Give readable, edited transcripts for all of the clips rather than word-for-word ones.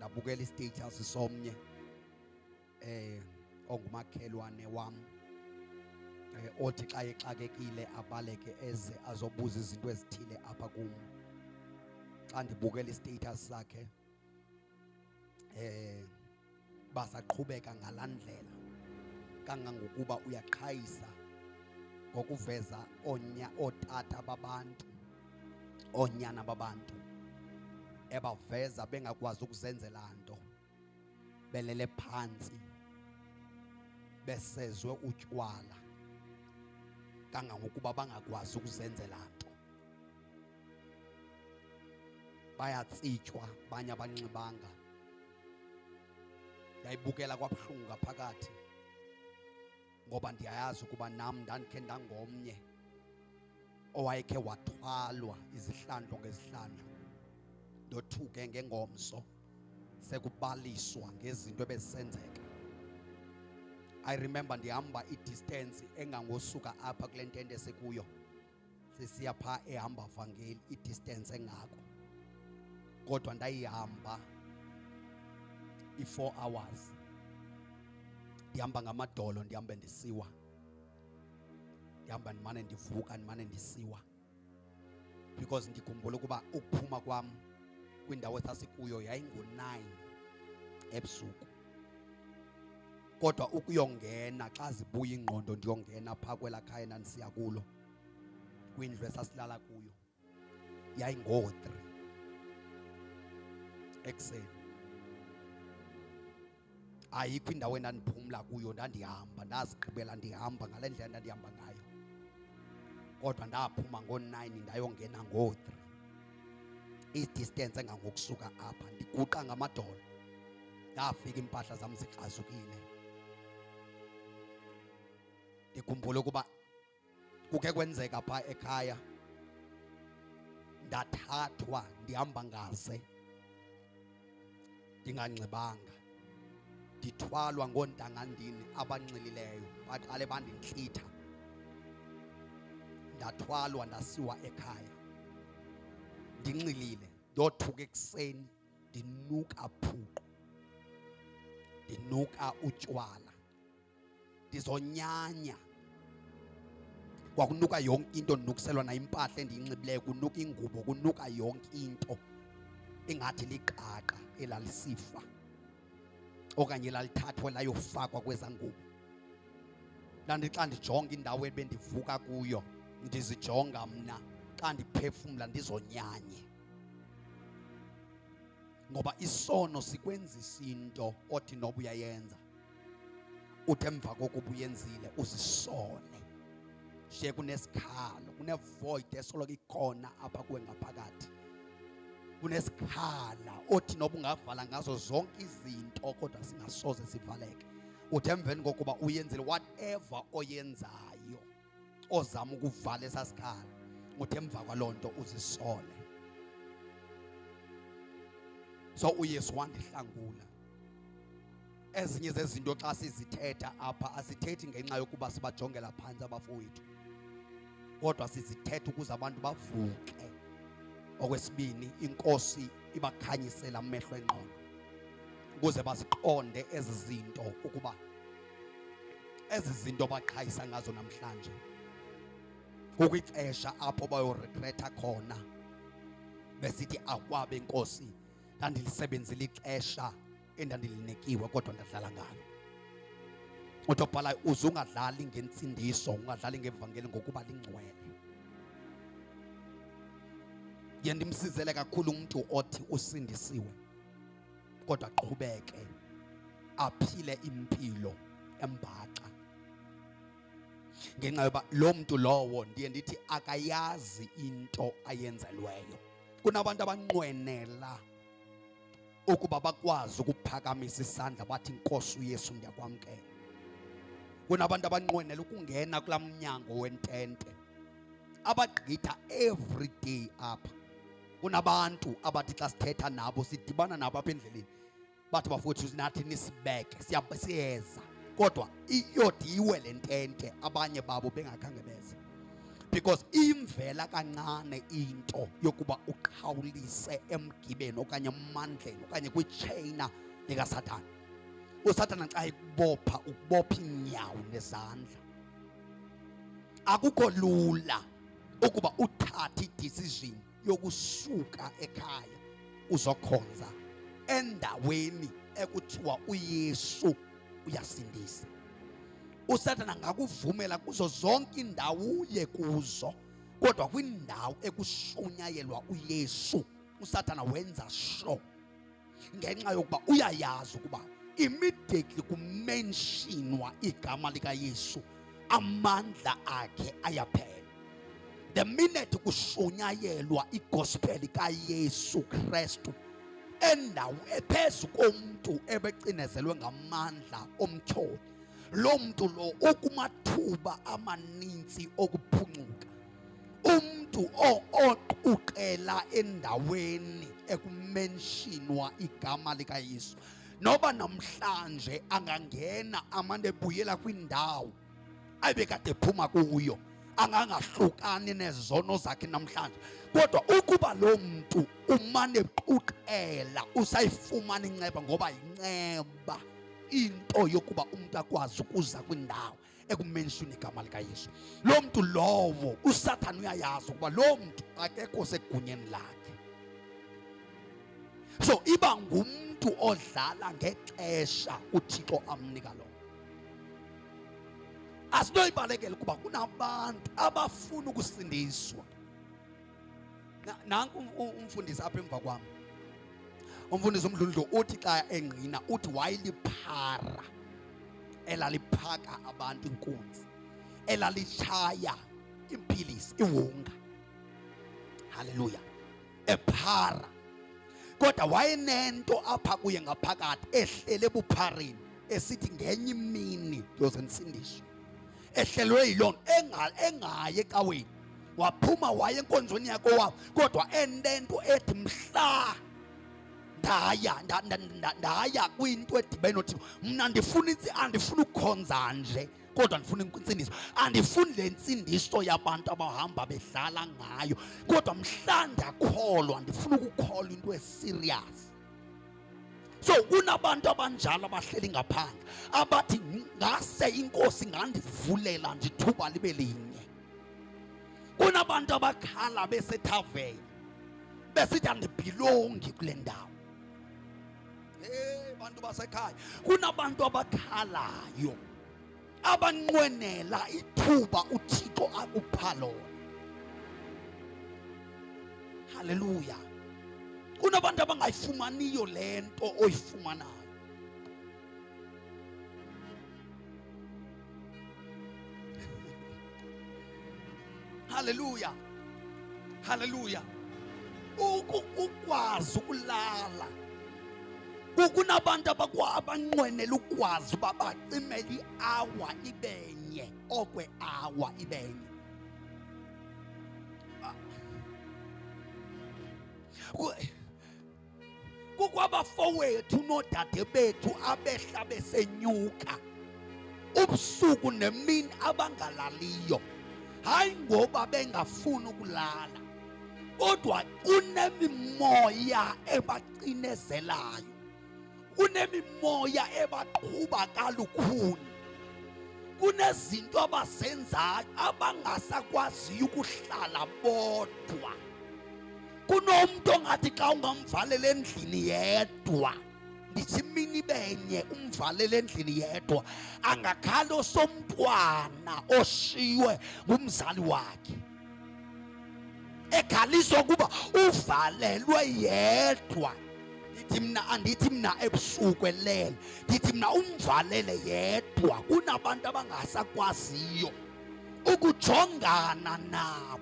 Ndabukela istatus somnye ongumakhelwane wam, othi xa exakekile abaleke eze azobuza izinto ezithile apha kum. Xa ndibukela istatus sakhe, basaqhubeka ngalandlela kangangokuba uyaqhayisa ngokuveza onya ootata babantu, oonyana babantu, ebaveza bengakwazi ukuzenzela nto, belele phantsi besezwe utywala kangangokuba bangakwazi ukuzenzela nto, bayatsitywa, banye abanxibanga. Ndayibukela kwabuhlungu ngaphakathi, ngoba ndiyayazi ukuba nam ndandikhe ndangomnye owayekhe wathwalwa izihlandlo ngezihlandlo. Ndothuke ngengomso sekubaliswa ngezinto ebezisenzeka. I remember ndihamba idistance engangosuka apha kule ntente sikuyo sisiya phaa ehamba vangeli, idistance engako, kodwa ndayihamba i-4 hours ndihamba ngamadolo, ndihambe ndisiwa, ndihamba ndimane ndivuka, ndimane ndisiwa, because ndikhumbula ukuba ukuphuma kwam kwindawo esasikuyo yayingu-9 ebusuku, kodwa ukuyongena xa zibuya ingqondo ndiyongena phaa kwelaa khaya endandisiya kulo, kwindlu esasilala kuyo, yayingoo-3 ekuseni. Ayikho indawo endandiphumla kuyo, ndandihamba, ndazigqibela ndihamba ngale ndlela ndandihamba ngayo, kodwa ndaphuma ngoo-9 ndayongena ngoo-3, idistance engangokusuka apha, ndiguqa ngamadolo. Ndafika iimpahla zam zikrazukile. Ndikhumbula ukuba kukhe kwenzeka phaa ekhaya, ndathathwa ndihamba ngaze ndinganxibanga, ndithwalwa ngoontangandini abanxilileyo, baqale bandintlitha, ndathwalwa ndasiwa ekhaya ndinxilile. Ndothuka ekuseni ndinuka phuqu, ndinuka utywala, ndizonyanya. Kwakunuka yonke into, ndinukiselwa na impahla endiyinxibileyo, kunuka ingubo, kunuka yonke into, ingathi liqaqa elalisifa okanye lalithathwa layofakwa kweza ngubo. Ndandixa ndijonga indawo ebendivuka kuyo, ndizijonga mna xa ndiphefumla ndizonyanye, ngoba isono sikwenzisa into othi noba uyayenza, uthi emva kokuba uyenzile uzisole. Nje kunesikhalo, kunevoid esoloko ikhona apha kuwe ngaphakathi, kunesikhala othi noba ungavala ngazo zonke izinto kodwa singasoze sivaleke. Uthi emveni kokuba uyenzile whatever oyenzayo, ozama ukuvala esasikhala, uthi emva kwaloo nto uzisole. So uYesu wandihlangula. Ezinye zezinto xa sizithetha apha, asithethi ngenxa yokuba sibajongela phantsi abafowethu, kodwa sizithetha ukuze abantu bavuke. Okwesibini, iNkosi ibakhanyisela amehlo engqondo ukuze baziqonde ezi zinto, ukuba ezi zinto baqhayisa ngazo namhlanje kukwixesha apho bayoregretha khona, besithi akwabe Nkosi ndandilisebenzile ixesha endandilinikiwe kodwa ndadlala ngalo. Uthi obhalayo, uze ungadlali ngentsindiso, ungadlali ngevangeli, ngokuba lingcwele. Ndiye ndimsizele kakhulu umntu othi usindisiwe kodwa aqhubeke aphile impilo embaxa, ngenxa yoba lo mntu lowo ndiye ndithi akayazi into ayenzelweyo. Kunabantu abanqwenela ukuba bakwazi ukuphakamisa isandla bathi, Nkosi uYesu, ndiyakwamkela. Kunabantu abanqwenela ukungena kulaa mnyango wentente, abagqitha every day apha. Kunabantu abathi xa sithetha nabo, sidibana nabo apha endleleni, bathi, bafowethu, nathi nisibeke, siyeza, kodwa iyode iwe le ntente abanye babo bengakhange beze. Because imvela kancane into yokuba uqhawulise emgibeni okanye emandleni okanye kwitsheyina likaSathana. USathana xa ekubopha ukubopha iinyawo nezandla. Akukho lula ukuba uthathe idecision yokusuka ekhaya uzokhonza endaweni ekuthiwa uYesu uyasindisa. USathana angakuvumela kuzo zonke indawo uye kuzo, kodwa kwindawo ekushunyayelwa uYesu uSathana wenza sure, ngenxa yokuba uyayazi ukuba immediately kumentionwa igama likaYesu amandla akhe ayaphela. The minute kushunyayelwa igospel kaYesu Kristu endawo ephezu komuntu ebecinezelwe ngamandla omtyholi, lo muntu lo ukumathuba amaninzi okuphuncuka. Umntu oquqela endaweni ekumentionwa igama likaYesu, noba namhlanje angangena amane ebuyela kwindawo ayebekade ephuma kuyo, angangahlukani nezono zakhe namhlanje, kodwa ukuba lo mntu umane equqela usayifumana inceba, ngoba yinceba into yokuba umuntu akwazi ukuza kwindawo ekumenshini igama likaYesu. Lo mntu lowo uSathane uyayazi ukuba lo mntu akekho segunyeni lakhe, so iba ngumntu odlala ngexesha uThixo amnika lona. Asinoyibalekela kuba kunabantu abafuna ukusindiswa. Nanku umfundisi apha emva kwam, umfundisi uMdlundlu, uthi xa engqina uthi wayeliphara elaliphaka abantu inkunzi, elalitshaya impilisi iwunga, haleluya, ephara, kodwa wayenento apha kuye ngaphakathi ehlele ebuphareni esithi ngenye imini ndiyoze ndisindiswe. Ehlelwe yiloo nto, engayi ecaweni, waphuma waye enkonzweni yakowabo, kodwa enento ethi mhla ndaya ndaya kwinto edibene noThixo, mna ndifuna andifuni ukukhonza nje, kodwa ndifuna insindiso. Andifuni le ntsindiso yabantu abahamba bedlala ngayo, kodwa mhla ndakholwa ndifuna ukukholwa into eserious. So kunabantu abanjalo abahleli ngaphandle abathi ngase inkosi ngandivulela ndithuba libe linye. Kunabantu abakhala besethaveni besithi andibhilongi kule ndawo. Hey bantu basekhaya, kunabantu abakhalayo abanqwenela ithuba uThixo akupha lona. Haleluya. Kunabantu abangayifumaniyo le nto oyifumanayo. Haleluya, haleluya. Ukwazi ukulala, kunabantu abanqwenela ukwazi uba bacimele i-awa ibenye, okwe-awa ibenye. Kukwabafowethu noodade bethu abehla besenyuka ubusuku nemini abangalaliyo, hayi ngoba bengafuni ukulala, kodwa kunemimoya ebacinezelayo, kunemimoya ebaqhuba kalukhuni, kunezinto abazenzayo abangasakwaziyo ukuhlala bodwa. Kunomntu ongathi xa ungamvalela endlini yedwa, ndithi imini benye umvalele endlini yedwa, angakhala osomntwana oshiywe ngumzali wakhe, ekhaliswa kuba uvalelwe yedwa. Ndithi mna, andithi mna ebusuku elele, ndithi mna umvalele yedwa. Kunabantu abangasakwaziyo ukujongana nabo.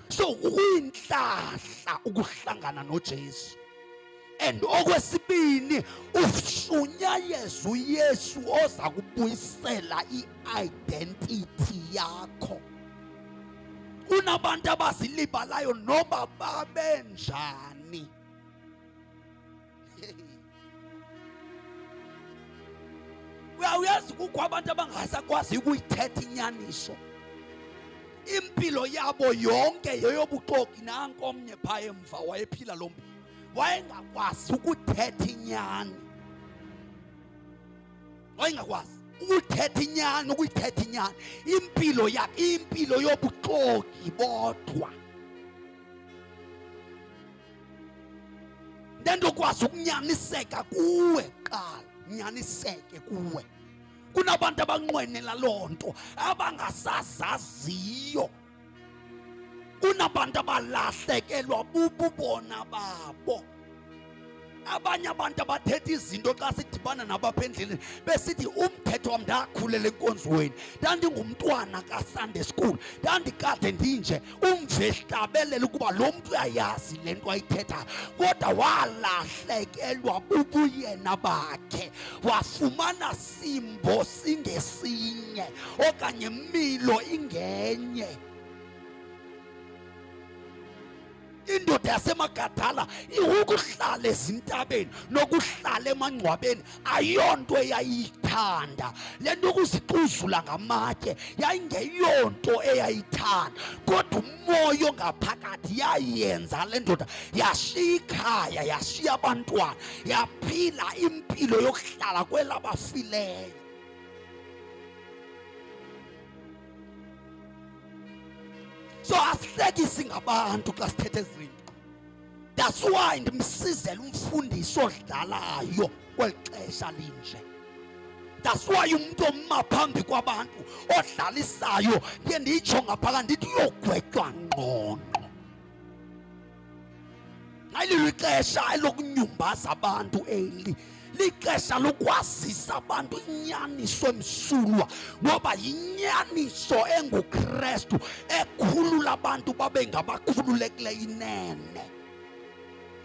So kuyinhlahla ukuhlangana noJesu. And okwesibini, ushunyayeza uYesu oza kubuyisela i-identity yakho. Kunabantu abazilibalayo noba babenjani. Uyazi kukho abantu abangasakwazi ukuyithetha inyaniso. Impilo yabo yonke yeyobuxoki. Nanko omnye phaa emva wayephila loo mpilo, wayengakwazi ukuthetha inyani, wayengakwazi ukuthetha inyani, ukuyithetha inyani. Impilo yakhe, impilo yobuxoki bodwa. Ndendokwazi ukunyaniseka kuwe kuqala, nyaniseke kuwe. Kunabantu abanqwenela loo nto abangasazaziyo. Kunabantu abalahlekelwa bububona babo. Abanye abantu abathetha izinto xa sidibana nabo apha endleleni besithi umthetho wam, ndakhulela enkonzweni, ndandingumntwana kaSunday school, ndandikade ndinje. Umve ehlabelela ukuba lo mntu uyayazi le nto ayithethayo, kodwa walahlekelwa bubuyena bakhe, wafumana simbo singesinye okanye milo ingenye. Indoda yaseMagadala iwukuhlala ezintabeni nokuhlala emangcwabeni ayonto eyayiyithanda. Le nto ukuzixuzula ngamatye yayingeyonto eyayithanda, kodwa umoya ongaphakathi yayenza le ndoda yashiya ikhaya, yashiya abantwana, yaphila impilo yokuhlala kwelabafileyo. So asihlekisi ngabantu xa sithetha ezinto. That's why ndimsizela umfundisi odlalayo kweli xesha linje. That's why umuntu oma phambi kwabantu odlalisayo ndiye ndiyitsho ngaphakathi ndithi uyogwetywa ngqongqo. Ayililo ixesha elokunyumbaza abantu eli, lixesha lokwazisa abantu inyaniso emsulwa, ngoba yinyaniso enguKristu ekhulula abantu babe ngabakhululekileyo inene.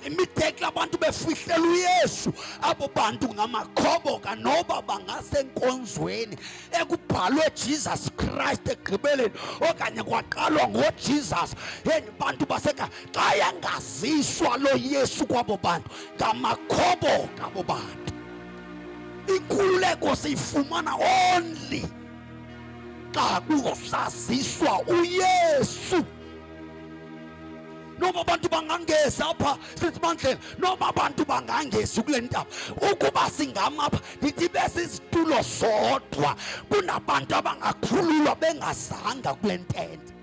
Imitekla abantu befihlela uYesu, abo bantu ngamakhoboka noba bangasenkonzweni ekubhalwe Jesus Christ ekugqibeleni okanye kwaqalwa ngoJesus. Hey bantu basekhaya, xa yangaziswa lo Yesu kwabo bantu, ngamakhoboka abo bantu. Inkululeko siyifumana only xa kuzosaziswa uYesu. Noma abantu bangangezi apha sithi bandlela, noma abantu bangangezi kule ntaba, ukuba singama apha ndithi besizitulo zodwa, kunabantu abangakhululwa bengazanga kule ntente.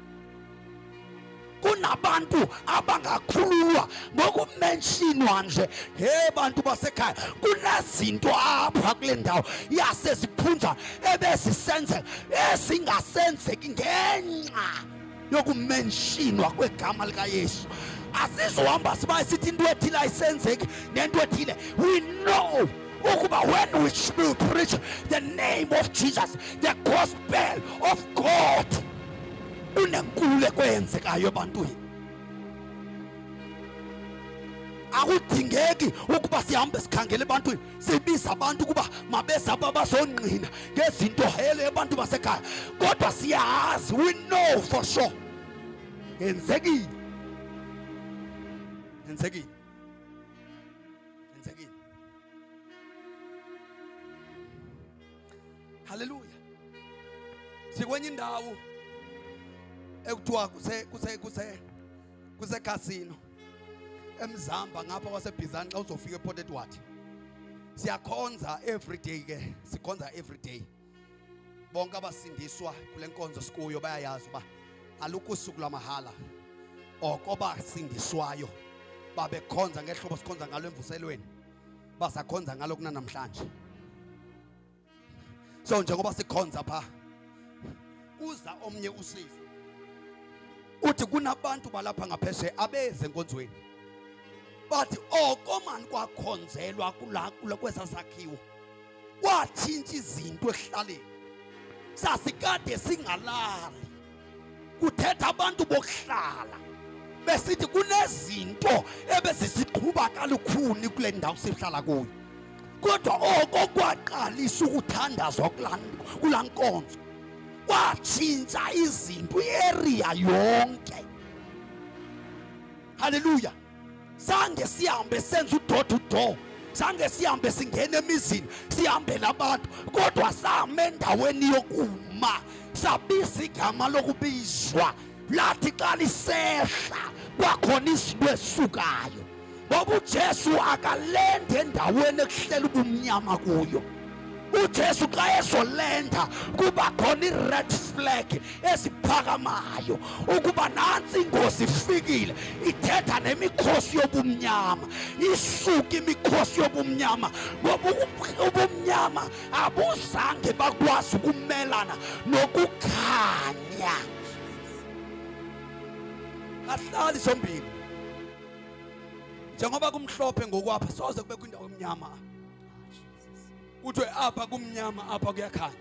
Kunabantu abangakhululwa ngokumenshinwa nje. He bantu basekhaya, kunezinto apha kule ndawo yaseziphunza ebezisenzeka ezingasenzeki ngenxa yokumenshinwa kwegama likaYesu. Asizohamba sibaye sithi into ethile ayisenzeki nento ethile. We know ukuba when we will preach the name of Jesus, the gospel of God, unenkululeko eyenzekayo ebantwini. Akudingeki ukuba sihambe sikhangele ebantwini, sibiza abantu ukuba mabeze apha bazongqina ngezinto hele abantu basekhaya, kodwa siyazi, we know for sure yenzekile, yenzekile, yenzekile. Haleluya. Sikwenye indawo ekuthiwa kuse kuse kuse kusekhasino eMzamba ngapha kwaseBhizani xa uzofika ePort Edward. Siyakhonza every day ke, sikhonza every day. Bonke abasindiswa kule nkonzo sikuyo bayayazi uba alukho usuku lwamahala. Oko basindiswayo babekhonza ngehlobo sikhonza ngalo emvuselweni, basakhonza ngalo kunanamhlanje. So njengoba sikhonza pha, uza omnye usisi uthi kunabantu balapha ngaphesheya abeze enkonzweni, bathi oko mani kwakhonzelwa kula kwesa sakhiwo kwatshintsha izinto ekuhlaleni, sasikade singalali, kuthetha abantu bokuhlala besithi kunezinto ebezisiqhuba kalukhuni kule ndawo sihlala kuyo, kodwa oko kwaqalisa ukuthandazwa kulaa nkonzo kwatshintsha izinto i-area yonke. Haleluya. Zange sihambe senze udoor to door, zange sihambe singene emizini sihambele abantu, kodwa same endaweni yokuma. Sabiza igama lokubizwa, lathi xa lisehla kwakhona izinto ezisukayo, ngoba uJesu akalende endaweni ekuhlela ubumnyama kuyo. UJesu xa ezolenda kuba khona i-red flag eziphakamayo ukuba nantsi ingozi ifikile, ithetha nemikhosi yobumnyama. Isuke imikhosi yobumnyama, ngoba ubumnyama abuzange bakwazi ukumelana nokukhanya. Ahlali zombili njengoba kumhlophe ngokwapha, soze kube kwindawo emnyama kuthiwe apha kumnyama, apha kuyakhanya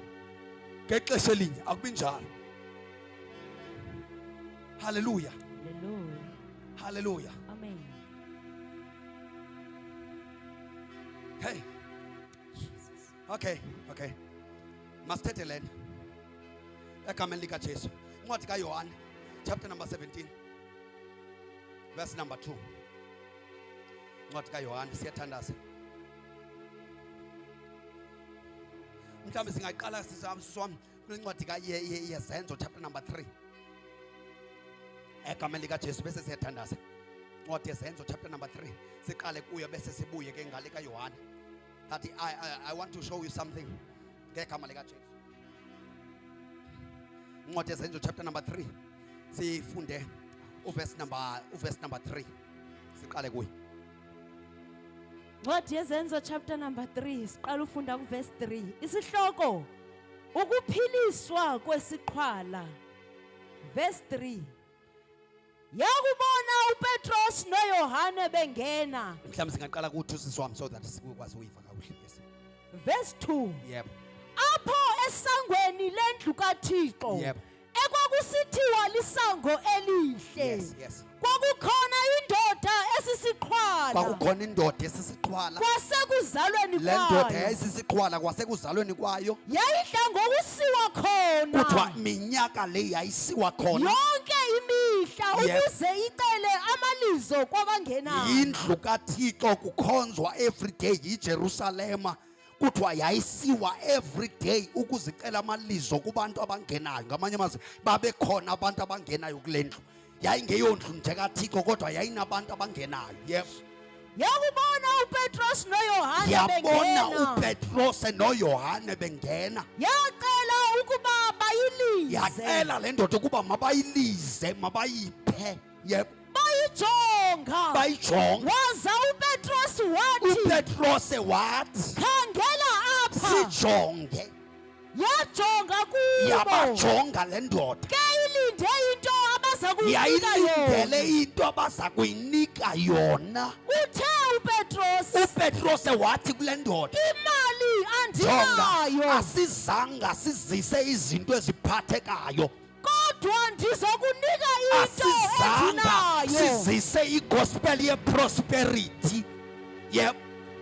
ngexesha elinye. Akubi njalo. Haleluya, haleluya, amen. Hey, okay, masithethe lena egameni likaJesu. Incwadi kaYohane chapter number 17 verse number 2. Incwadi kaYohane, siyathandaza. Mhlawumbe singaqala siswam kule ncwadi yeZenzo chapter number 3 egameni likaJesu, bese siyathandaza. Incwadi yeZenzo chapter number 3, siqale kuyo bese sibuye ke ngale kaYohane. That I want to show you something ngegama likaJesu. Incwadi yeZenzo chapter number 3, sifunde uverse number 3, siqale kuyo. Ncwadi yeZenzo chapter number 3, siqala ufunda kuverse 3. Isihloko, ukuphiliswa kwesiqhwala. Verse 3. Yakubona uPetros noYohane bengena. Mhlawumbe singaqala ku-2, sisi wami, so that sikwazi uyiva kakuhle. Yes. Verse 2. Yebo. Apho esangweni lendlu kaThixo. Ekwakusithiwa lisango elihle. Kwakukhona indoda esisiqhwala. Kwakukhona indoda esisiqhwala. Kwasekuzalweni Le ndoda kwayo. yayisisiqhwala kwasekuzalweni kwayo. Yayidla ngokusiwa khona. Kuthiwa minyaka le yayisiwa khona. Yonke imihla ukuze icele amalizo kwabangenayo. Yindlu kaThixo, kukhonzwa everyday, yiJerusalema. Kuthiwa yayisiwa everyday ukuzicela amalizo kubantu abangenayo. Ngamanye amazwi, babekhona abantu abangenayo kule ndlu. Yayingeyondlu nje kaThixo, kodwa yayinabantu abangenayo. Yebo. Yakubona uPetros noYohane Yabona bengena. uPetros noYohane bengena. Yacela ukuba bayilize. Yacela le ndoda ukuba mabayilize, mabayiphe. Yebo. Bayijonga. Bayijonga. Waza uPetros wathi, uPetrose wathi, "Khangela apha." "Sijonge." Yajonga kubo. Yabajonga le ndoda. Ke ilinde into abaza kuyinika Yayilindele yona. into abaza kuyinika yona. Uthe uPetros, UPetrose wathi kule ndoda, "Imali "Jonga, andinayo, asizanga sizise izinto eziphathekayo, kodwa ndizokunika into asizanga endinayo. sizise igospel yeprosperity, yep,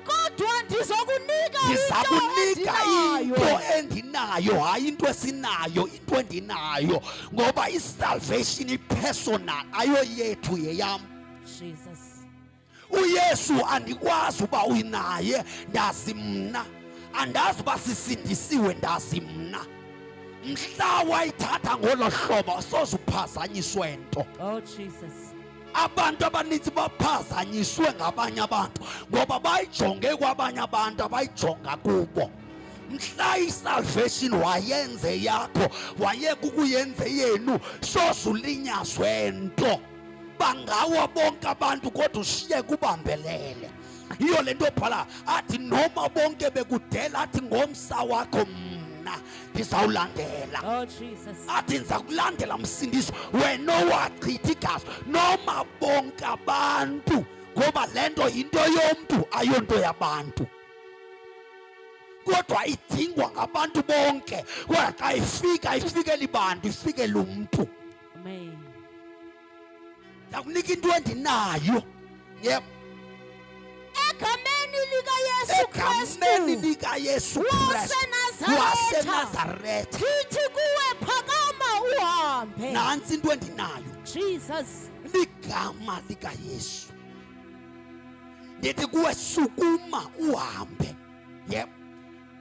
Kodwa ndizokunika ndiza into kunika endinayo." into endinayo." Hayi into esinayo, into endinayo, ngoba isalvation ipersonal, ayoyethu, yeyam. Jesus. UYesu andikwazi uba uyinaye, ndazi mna. Andazi uba sisindisiwe, ndazi mna. Mhla wayithatha ngolo hlobo, soze uphazanyiswe nto. Oh Jesus. Abantu abaninzi baphazanyiswe ngabanye abantu ngoba bayijonge kwabanye abantu, abayijonga kubo. Mhla isalvation wayenze yakho, wayeka ukuyenze yenu, soze ulinyazwe nto. Bangawa bonke abantu, kodwa ushiye kubambelele. Yiyo le nto bhala athi, noma bonke bekudela, athi ngomsa wakho mna ndizawulandela. Oh Jesus. Athi ndiza kulandela msindisi, wena owachitha igazi, noma bonke abantu, ngoba le nto yinto yomntu, ayonto yabantu, kodwa idingwa ngabantu bonke. Kodwa xa ifika, ifikele bantu, ifikele umntu. Amen. Ndakunika into endinayo. Yebo. Egameni likaYesu Egameni Kristu likaYesu Kristu waseNazaretha, waseNazaretha, ndithi kuwe, phakama uhambe. Nantsi into endinayo. Jesus. Ligama likaYesu, ndithi kuwe, sukuma uhambe. Yebo.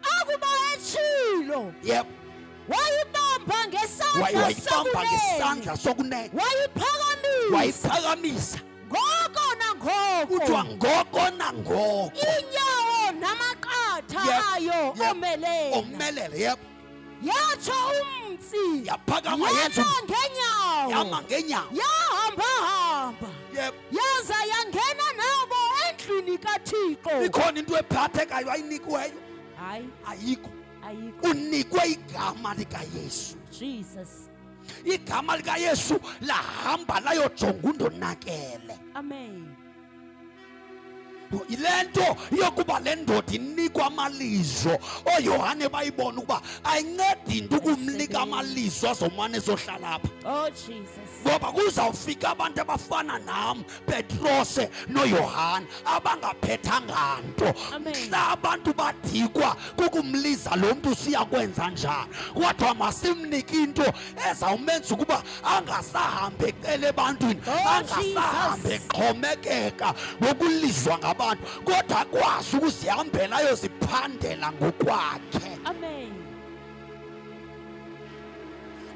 Akuba etshilo, yebo wayibamba. Wayibamba ngesandla Wayibamba sokunene. ngesandla sokunene. Wayiphakamisa. Wayiphakamisa. Ngoko nangoko. Kuthiwa ngoko nangoko. Inyawo namaqatha ayo omelela. Omelele, yep. Yatsho umtsi. Yaphakama yenza Yama ngenyawo. Yama ngenyawo. Yahamba hamba. Yep. Yaza yangena nabo endlwini kaThixo. Ikhona into ephathekayo ayinikiweyo? Hayi. Ayikho. Ayikho. Unikwe igama likaYesu. Jesus. Igama likaYesu lahamba layojonga undonakele. Amen. Yile nto yokuba le ndoda inikwa amalizo, ooYohane bayibona ukuba ayincedi into ukumnika amalizo azomane ezohlala apha. Oh Jesus. Ngoba kuzawufika abantu abafana nam, Petrose noYohane, abangaphethanga nto. Amen. Mhla abantu badikwa kukumliza lo mntu siya kwenza njani, kodwa masimnike into ezawumenza ukuba angasahambi ecela ebantwini, Oh, angasahambi Jesus. exhomekeka ngokulizwa ngabantu, kodwa akwazi ukuzihambela ayoziphandela ngokwakhe. Amen.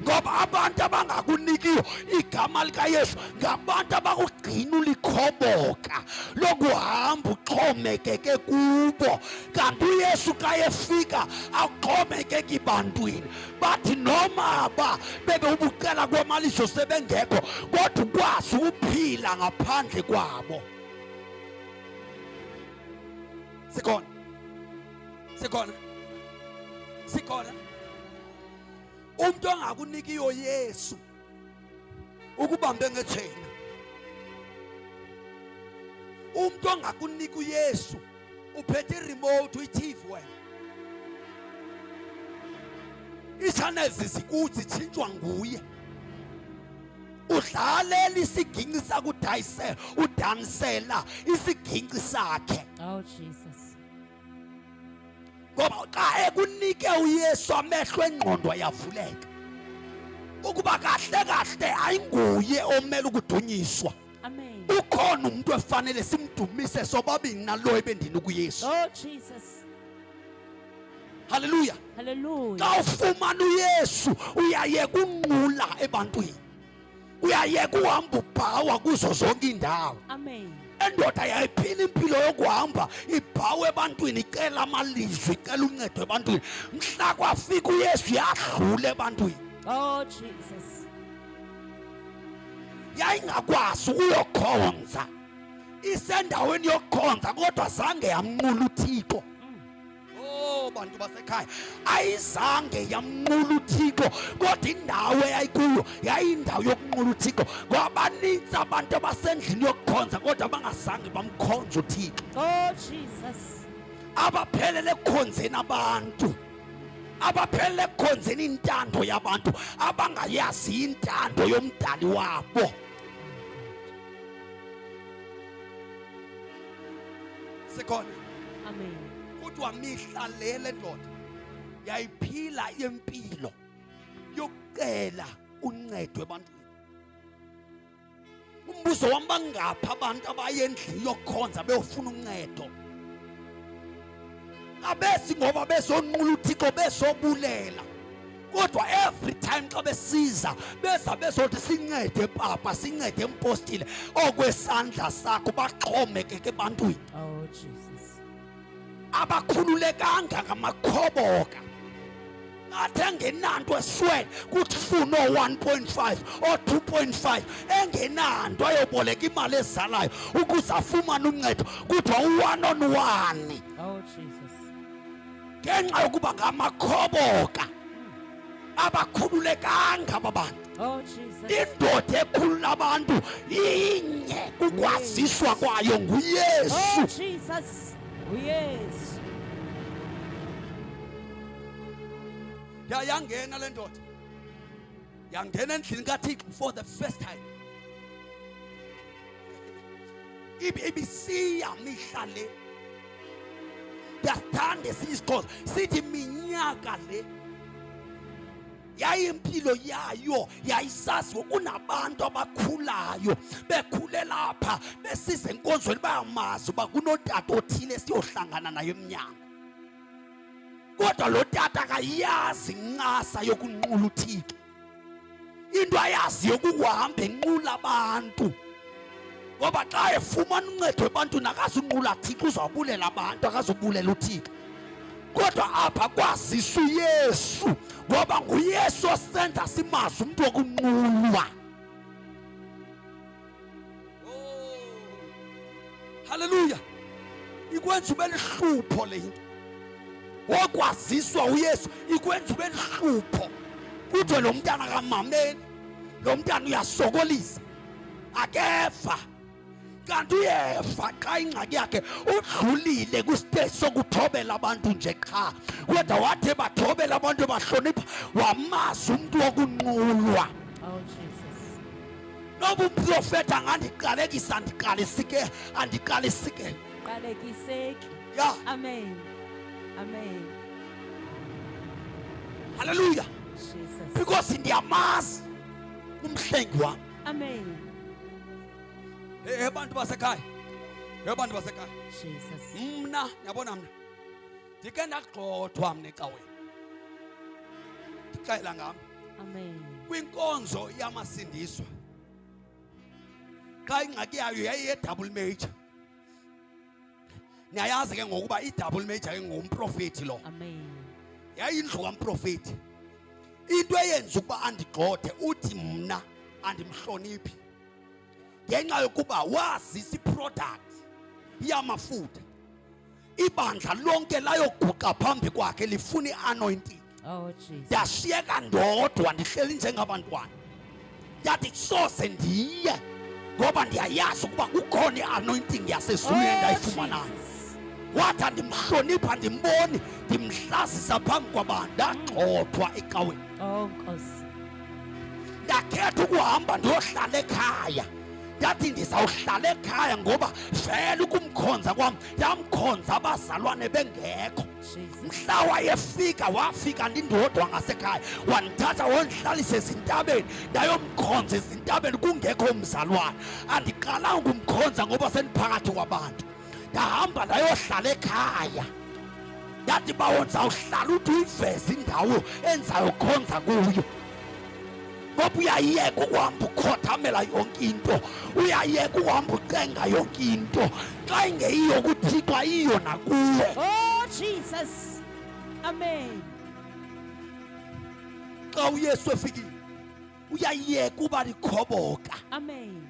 Ngoba abantu abangakunikiyo igama likaYesu ngabantu abakugcina ulikhoboka lokuhamba uxhomekeke kubo. Kanti uYesu xa efika awuxhomekeki bantwini, bathi noma ba bebe ubucela kwamaliso sebengekho, kodwa ukwazi ukuphila ngaphandle kwabo. Sikhona, sikhona, sikhona. Umuntu ongakunikiyo Yesu ukubambe ngejena. Umuntu ongakunika uYesu uphethe iremote uyi-TV wena. Ii-channels zikuthi zitshintshwa nguye. Udlalela isiginci sakudayisela, udansela isiginci sakhe. Oh Jesus. Ngoba xa ekunike uYesu amehlo engqondo ayavuleka. Ukuba kahle kahle ayinguye omele ukudunyiswa. Amen. Ukhona umuntu efanele simdumise sobabini nalo ebendini kuYesu. Oh Jesus. Hallelujah. Hallelujah. Xa ufumana uYesu uyayeka unqula ebantwini. Uyayeka uhamba ubhawa kuzo zonke iindawo. Amen. Endoda yayiphila impilo yokuhamba ibhawe ebantwini, icela amalizwi, icela uncedo ebantwini. Mhla kwafika uYesu yadlula ebantwini. Oh Jesus. Yayingakwazi ukuyokhonza, isendaweni yokukhonza, kodwa zange yamnqula uThixo. Oh bantu basekhaya, ayizange yamnqula uThixo, kodwa indawo eyayikuyo yayindawo yokunqula uThixo. Ngoba banintsi abantu abasendlini yokukhonza kodwa bangazange bamkhonze uThixo. Oh Jesus. Abaphelele ekukhonzeni abantu, abaphelele ekukhonzeni intando yabantu, abangayazi intando yomdali wabo. Sikhona. Amen. Kodwa mihla le le ndoda yayiphila impilo yokucela uncedo ebantwini. Umbuzo wam, bangaphi abantu abaye endlini yokukhonza beyofuna uncedo? Abesi ngoba bezonqula uThixo, bezobulela, kodwa every time xa besiza beza bezothi sincede papa, sincede mpostile, okwesandla sakho, baxhomekeke ebantwini. Oh Jesus. Abakhululekanga, ngamakhoboka athi engenanto eswele kuthi funa o-1.5 o-2.5, engenanto ayoboleka imali ezalayo ukuze afumane uncedo, kuthiwa u-one on one. Oh Jesus. Ngenxa yokuba ngamakhoboka, abakhululekanga aba bantu. Oh Jesus. Indoda ekhulula abantu inye, kukwaziswa kwayo nguYesu. Oh Jesus. Yes. Ya, yangena le ndoda, yangena endlini kaThixo for the first time. Ibisiya mihla le. Ndiyasithanda esinye isiXhosa sithi minyaka le. Yayimpilo yayo yayisazi kunabantu abakhulayo, bekhulela apha, besiza enkonzweni, bayamazi uba kunotata othile siyohlangana naye emnyango. Kodwa lo tata akayazi incasa yokunqula uThixo. Into ayaziyo kukuhamba enqula abantu. Ngoba xa efumana uncedo ebantwini akazunqula Thixo, uzawubulela abantu, akazubulela uThixo. Kodwa apha kwaziswa uYesu, ngoba nguYesu osenza simazi umntu wokunqulwa. Oh, haleluya! Ikwenza ube lihlupho le into. Wokwaziswa uYesu ikwenza ube lihlupho. Kuthiwe lo mntana akamameli, lo mntana uyasokolisa, akeva. Kanti uyeva xa ingxaki yakhe udlulile kwisiteji sokuthobela abantu nje qha, kodwa wathi bathobela abantu bahlonipha, wamazi umntu wokunqulwa. Oh Jesus. Noba umprofeti angandiqalekisa, andiqalisike, andiqalisike. Qalekiseki. Ya. Amen. Amen. Hallelujah. Jesus. Because ndiyamazi umhlengi wam. Amen. Hey, hey, bantu basekhaya. Hey, bantu basekhaya. Jesus. Mna, yabona mna. Ndike ndagxothwa mna ecaweni. Ndixela ngam. Amen. Kwinkonzo yamasindiswa. Xa ingxaki yayo yayiye double major. Niyayazi ke ngokuba i-double major ke ngumprofeti lo. Amen. Yayindlu kamprofeti. Into eyenza ukuba andigxothe uthi mna andimhloniphi. Ngenxa yokuba wazisa iproduct yamafutha. Ibandla lonke layoguqa phambi kwakhe lifuna i-anointing. Oh Jesus. Ndashiyeka ndodwa ndihleli njengabantwana. Ndathi soze ndiye ngoba ndiyayazi ukuba kukhona i-anointing yasezulwini endayifumanayo. Jesus. Wathi andimhlonipha, ndimboni ndimhlazisa phambi kwabantu, ndagxothwa ecaweni. Oh Nkosi. Ndakhetha ukuhamba ndiyohlala ekhaya. Ndathi ndizawuhlala ekhaya ngoba vele ukumkhonza kwam ndamkhonza abazalwane bengekho. Jesus. Mhla wayefika, wafika ndindodwa ngasekhaya, wandithatha wondihlalisa ezintabeni, ndayomkhonza ezintabeni kungekho umzalwane. Andiqalanga ukumkhonza ngoba sendiphakathi kwabantu. Ndahamba ndayohlala ekhaya. Ndathi bawo ndizawuhlala uthi uyiveze indawo endizayokhonza kuyo. Ngoba uyayeka ukuhamba ukhothamela yonke into, uyayeka ukuhamba ucenga yonke into. Xa ingeyiyo kuThixo ayiyo nakuwe. Oh Jesus. Amen. Xa uYesu efikile uyayeka uba likhoboka. Amen.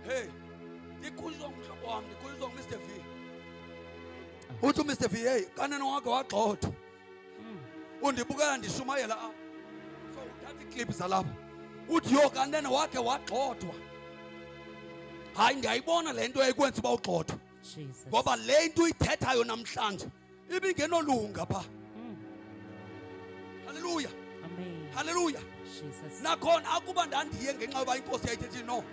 Hey, ndikhuzwa ngumhlobo wam, ndikhuzwa nguMr V. Uthi uMr V, hey, kanene wakhe wagxothwa. Undibukela ndishumayela apha. So uthatha iiclip zalapha. Uthi yho kanene wakhe wagxothwa. Hayi, ndiyayibona le nto ekwenza uba ugxothwe. Jesus. Ngoba le nto uyithethayo namhlanje ibingenolunga pha. Hallelujah. Amen. Hallelujah. Jesus. Nakhona akuba ndandiye ngenxa yoba inkosi yayithethe no.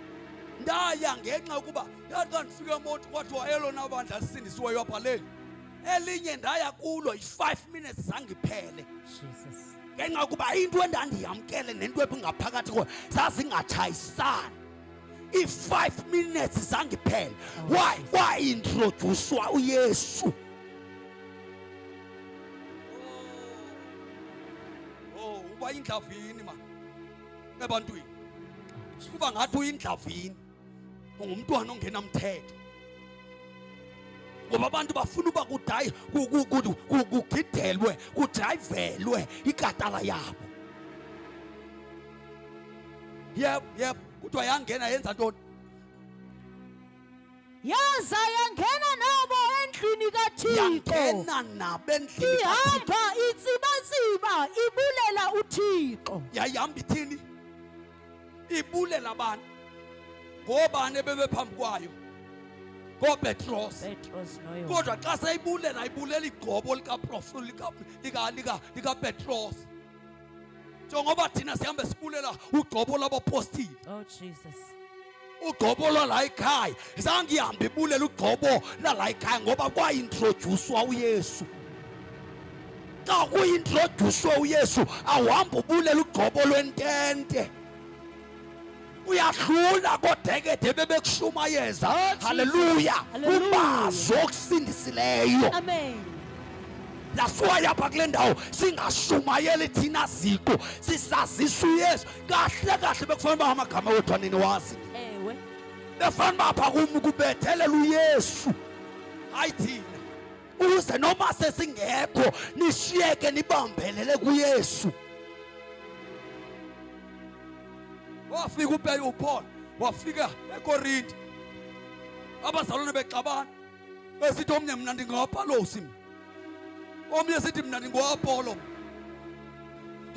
Ndaya ngenxa yokuba ndathi xa ndifika eMonti kwathiwa elona bandla lisindisiweyo apha leli. Elinye ndaya kulo yi-5 minutes zange iphele. Jesus. Ngenxa yokuba into endandiyamkele nento ebingaphakathi kwayo zazingatshayisani. I-5 minutes zange iphele. Oh, Why? Jesus. Wa-introducewa uYesu. Oh, uba indlavini man ebantwini. Kuba ngathi uyindlavini. Ungumntwana ongenamthetho. Ngoba abantu bafuna uba kugidelwe, kudrayivelwe ikatala yabo. Yep, yep. Kuthiwa yangena yenza ntoni? Yaza yangena nabo endlini kaThixo. Yangena nabo endlini kaThixo. Ihamba itsibatsiba ibulela uThixo. Yayihamba ithini? Ibulela abantu. Ngobani ebebephambi kwayo? NgoPetros. Petros noYohane. Kodwa xa seyibulela ibulela igcobo likaPetros. Njengoba thina sihambe sibulela ugcobo lwabapostile. Oh Jesus. Ugcobo lwala ekhaya. Zange ihambe ibulela ugcobo lala ekhaya ngoba kwaintroducewa uYesu. Xa kuintroducewa uYesu awuhambi ubulela ugcobo lwentente. Uyahlula kodekede bebekushumayeza. Oh, Jesus. Hallelujah. Hallelujah. Ubazi okusindisileyo. Amen. That's why apha kule ndawo singashumayeli thina ziqu, sisazisa uYesu. Kahle kahle bekufanele uba amagama wethu aniniwazi. Ewe. Bekufanele uba apha kum kubethelela uYesu, hayi thina. Ukuze noma sesingekho nishiyeke nibambelele kuYesu. Wafika uPeyi uPaul, wafika eKorinte. Abazalwane bexabana. Besithi omnye mna ndingoApolosi mna. Omnye sithi mna ndingoApolo.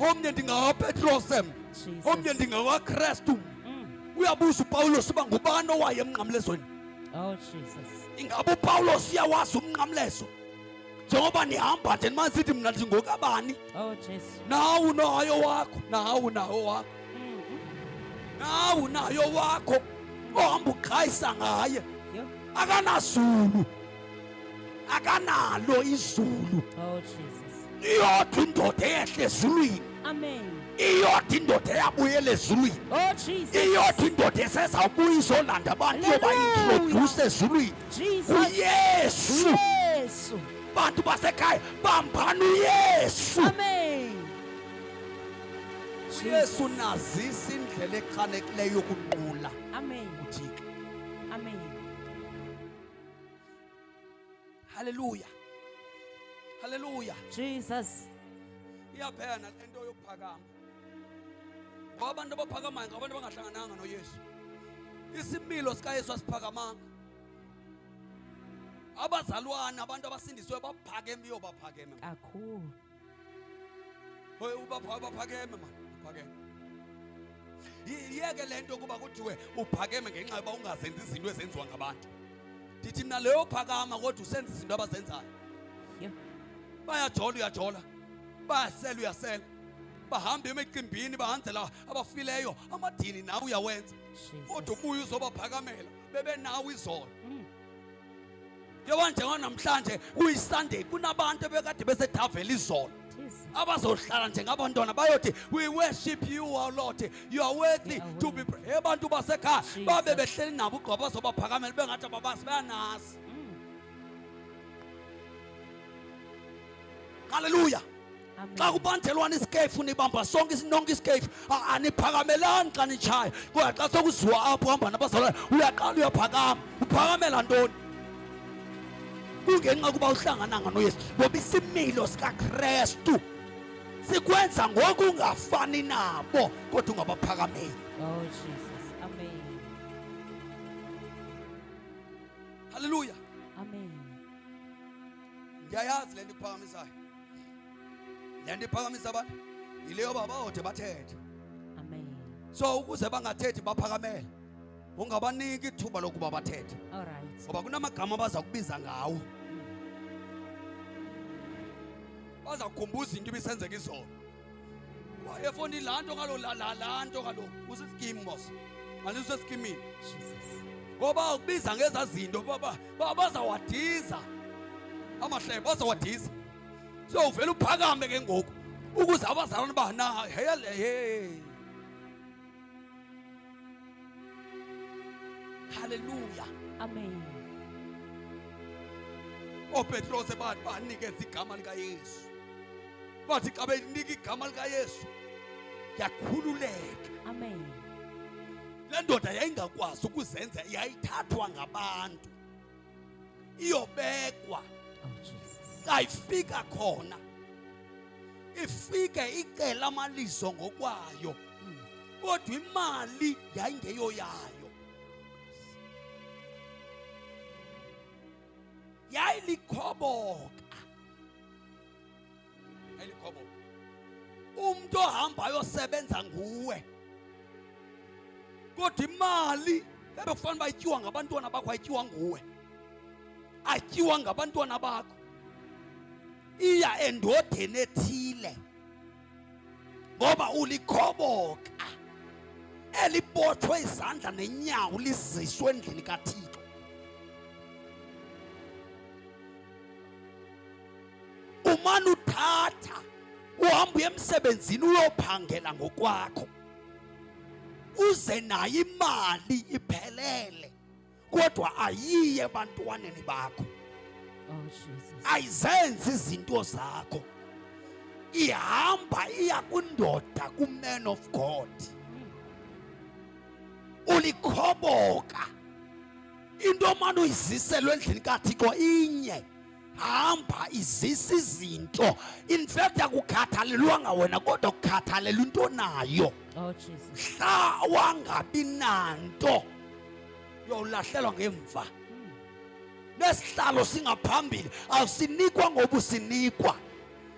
Omnye ndingoPetros mna. Jesus. Omnye ndingowaKristu. Uyabuza uPawulos uba ngubani owaye emnqamlezweni. Oh Jesus. Ingaba uPawulos uyawazi umnqamlezo? Njengoba nihamba nje nimane sithi mna ndingokabani. Oh Jesu. Nawe unayo wakho, nawe unawo wakho. Nawe unayo wakho. Ohamba uqhayisa ngaye. Yo. Akanazulu. Akanalo izulu. Oh Jesus. Iyodwa indoda eyehle ezulwini. Amen. Iyodwa indoda eyabuyela ezulwini. Oh Jesus. Iyodwa indoda esezawubuya izolanda abantu yoba Hallelujah. introduce ezulwini. Jesus. UYesu. Yesu. Bantu basekhaya bambani uYesu. Amen. uYesu nazisa indlela echanekileyo yokunqula Amen. uThixo. Amen. Hallelujah. Hallelujah. Jesus. Iyaphela le nto yokuphakama. Ngoba abantu abaphakamayo ngabantu abangahlangananga noYesu. Isimilo sikaYesu asiphakamanga. Abazalwane abantu abasindisiwe baphakeme iyobaphakeme. Kakhulu. Hey, ubaphakeme man, uphakeme. Yiyeke le nto kuba kuthiwe uphakeme ngenxa yoba ungazenzi izinto ezenziwa ngabantu. Ndithi mna leyo phakama kodwa usenza izinto abazenzayo. Yho. Bayajola uyajola. Bayasela uyasela. Bahamba emicimbini bahanzela abafileyo amadini nawe uyawenza. Kodwa ubuye uzobaphakamela bebe nawe izolo. Njengoba njenganamhlanje kuyiSunday kunabantu ebekade besethavela izolo. Abazohlala njengabantwana bayothi we worship you our Lord, you are worthy You are to be worthy. praised. Abantu basekhaya Jesus. babe behleli nabo ugqoba bazobaphakamela bengathi ababazi bayanazi. Hallelujah. Amen. Xa kubanjelwana isikefu nibamba sonke nonke isikefu, aniphakamelani xa nitshaya. Kodwa xa sokuziwa apho uhamba nabazalwane uyaqala uyaphakama. Uphakamela ntoni? Kungenxa kuba uhlangananga noYesu. Ngoba isimilo sikaKristu sikwenza ngokungafani nabo kodwa ungabaphakameli. Oh Jesus. Amen. Hallelujah. Amen. Ndiyayazi le nto ikuphakamisayo. Le nto iphakamisa abantu yile yoba bawode bathethe. Amen. So ukuze bangathethi baphakamele. Ungabaniki ithuba lokuba bathethe. All right. Ngoba kunamagama abaza kubiza ngawo. Baza kukhumbuza into ibisenzeka izolo. Wayefoni laa nto kaloku, laa nto kaloku. Usesikimu mos. Andiseskimini. Jesus. Ngoba ukubiza ngezaa zinto, bazawadiza. Amahlebo bazawadiza. So uvele uphakame ke ngoku ukuze abazalwane ba na hey, hey. Hallelujah. Amen. OoPetros banikeza igama likaYesu. Bathi xa benika igama likaYesu yakhululeka. Amen. Le ndoda yayingakwazi ukuzenza, yayithathwa ngabantu iyobekwa. Oh Jesus. Xa ifika khona ifike icela amalizo ngokwayo, kodwa imali yayingeyo yayo. Yayilikhoboka. Yayilikhoboka. Umntu ohamba ayosebenza nguwe, kodwa imali ebekufanele uba ityiwa ngabantwana bakho ayityiwa nguwe, ayityiwa ngabantwana bakho, iya endodeni ethile ngoba ulikhoboka elibotshwe izandla nenyawo liziswe endlini kaThixo. Umane uthatha uhambe uye emsebenzini uyophangela ngokwakho, uze nayo imali iphelele, kodwa ayiye ebantwaneni bakho. Oh Jesus. Ayizenzi izinto zakho. Ihamba iya kwindoda, ku-man of God. Ulikhoboka. Into omane uyiziselwe endlini kaThixo inye. Hamba izisa izinto. In fact akukhathalelwanga wena kodwa kukhathalelwa into onayo. Oh Jesus. Mhla wangabi nanto uyawulahlelwa ngemva. Nesihlalo singaphambili awusinikwa ngoba usinikwa,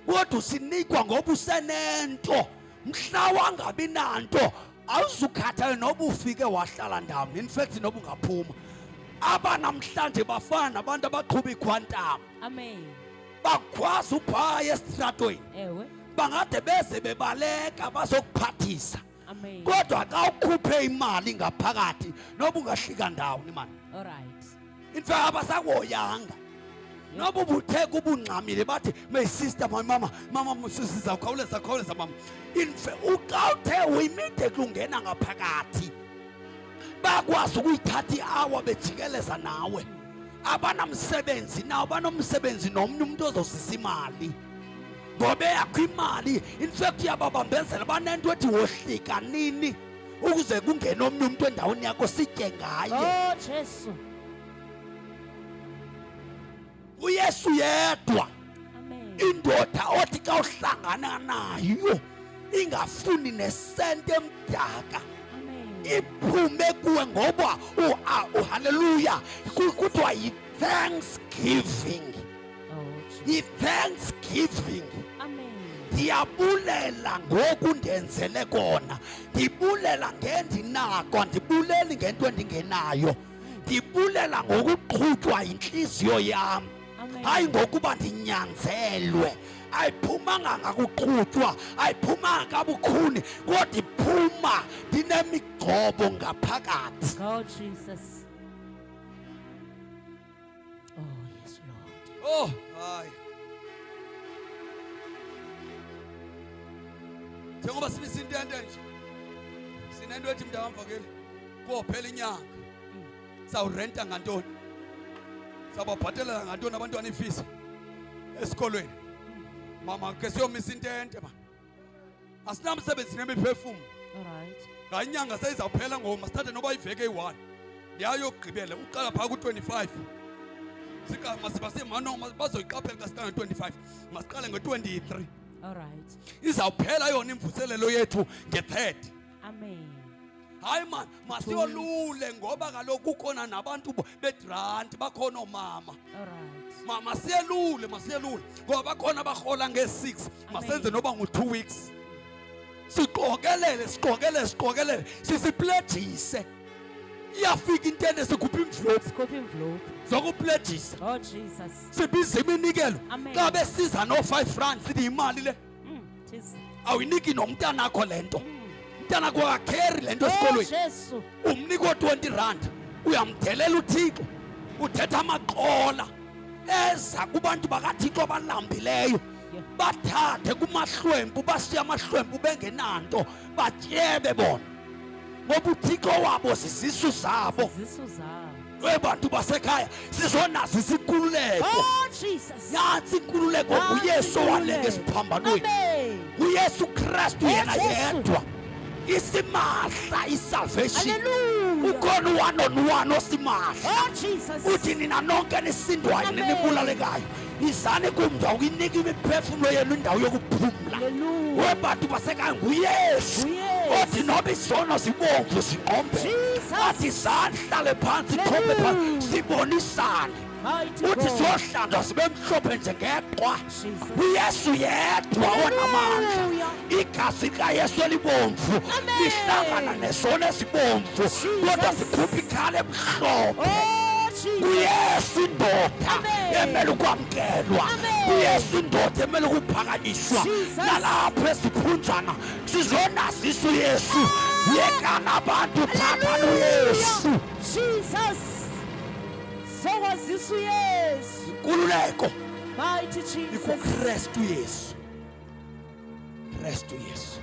kodwa usinikwa ngoba usenento. Mhla wangabi nanto awuzukhathala noba ufike wahlala ndawoni. In fact noba ungaphuma. Aba namhlanje bafana nabantu abaqhuba iQuantum. Amen. Bakhwaza uphaya esitratweni. Ewe. Bangade beze bebaleka bazokuphathisa. Amen. Kodwa xa ukhuphe imali ngaphakathi noba ungahlika ndawoni mani. All right. In fact abasakuhoyanga. Noba ubuthe kubungxamile bathi my sister, my mama, mama sizawukhawuleza khawuleza mama. In fact uxa uthe immediately ungena ngaphakathi bakwazi ukuyithatha i-hour bejikeleza nawe. Abanamsebenzi nawo, banomsebenzi nomnye umuntu ozozisa imali. Ngoba eyakho imali in fact iyababambezela, banento ethi wohlika nini ukuze kungene omnye umuntu endaweni yakho sitye ngaye. Oh Jesu. UYesu yedwa. Amen. Indoda othi xa uhlangana nayo ingafuni nesente emdaka. Amen. Iphume kuwe ngoba hallelujah, kuthiwa yi-thanksgiving. Oh Jesus. Yi-thanksgiving. Amen. Ndiyabulela ngoku ndenzele kona, ndibulela ngendinako, andibuleli ngento endingenayo, ndibulela ngokuqhutywa yintliziyo yam. Amen. Hayi ngokuba ndinyanzelwe. Ayiphumanga ngakuqhutywa, ayiphumanga kabukhuni, kodwa iphuma ndinemigcobo ngaphakathi. Oh Jesus. Oh yes Lord. Oh hayi, njengoba simisa intente nje sinento ethi mntakamvakeli kophela inyanga sawurenta ngantoni, sawubabhatalela ngantoni abantwana iifees esikolweni. Mama ke siyomisa intente ma, asinamsebenzi nemiphefumlo. All right. Hayi inyanga seyizawuphela ngoku, masithathe noba iveki eyi-1 liyayokugqibela uqala phaa ku-25. Bazoyiqaphela xa siqala nge-25, masiqale nge-23. All right. Izawuphela yona imvuselelo yethu nge-third. Amen. Hayi man, masiyolule ngoba kaloku kukhona nabantu begranti, bakhona oomama. All right. Masiyelule, masiyelule ngoba bakhona abarhola nge-6. Masenze noba ngu-2 weeks, siqokelele, siqokelele, siqokelele, sisiplejise. Iyafika intente sikhupha imvlophu. Sikhupha imvlophu. Zokuplejisa. Oh Jesus. Sibiza iminikelo. Amen. Xa besiza no-5 rand sithi yimali le. Tis. Awuyiniki nomntanakho le nto. Umntanakho akakheri le nto Oh esikolweni. Jesu. Umnika o-20 rand uyamdelela uThixo, uthetha amaqola eza kubantu bakaThixo abalambileyo. Bathathe kumahlwempu, bashiye amahlwempu bengenanto, batyebe bona ngoba uThixo wabo zizisu zabo. Zizisu zabo. Webantu basekhaya, sizonazo isikululeko. Oh Jesus. Nantsi inkululeko, Nantsi nguYesu owalenga inkululeko. esiphambanweni. Amen. UYesu Kristu Oh, yena Jesu. yedwa isimahla isalvation. Hallelujah. Ukhona u-one on one osimahla. Oh Jesus. Uthi nina nonke nisindwayo Amen. ninibulalekayo, izani kum, ndawuyinika imiphefumlo yenu indawo yokuphumla. Hallelujah. Webantu basekhaya, nguYesu NguYesu. othi noba izono zibomvu zingqombe, Jesus. athi zanihlale phantsi, khombe phantsi, Hallelujah. sibonisane. Mighty Uthi God. siyohlanjwa sibe mhlophe njengeqhwa. Jesus. UYesu yedwa onamandla. Hallelujah. Igazi likaYesu elibomvu Amen. lihlangana nesono esibomvu, Jesus. kodwa sikhupha ikhala emhlophe. Oh Jesus. NguYesu indoda Amen. emele ukwamkelwa. Amen. NguYesu indoda emele ukuphakanyiswa. Jesus. Nalapho esiphunzana sizonazisa uYesu. Yekani abantu, thathani uYesu. Jesus. Sokwazisa uYesu. Inkululeko Mighty Jesus. ikuKristu Yesu. Kristu Yesu,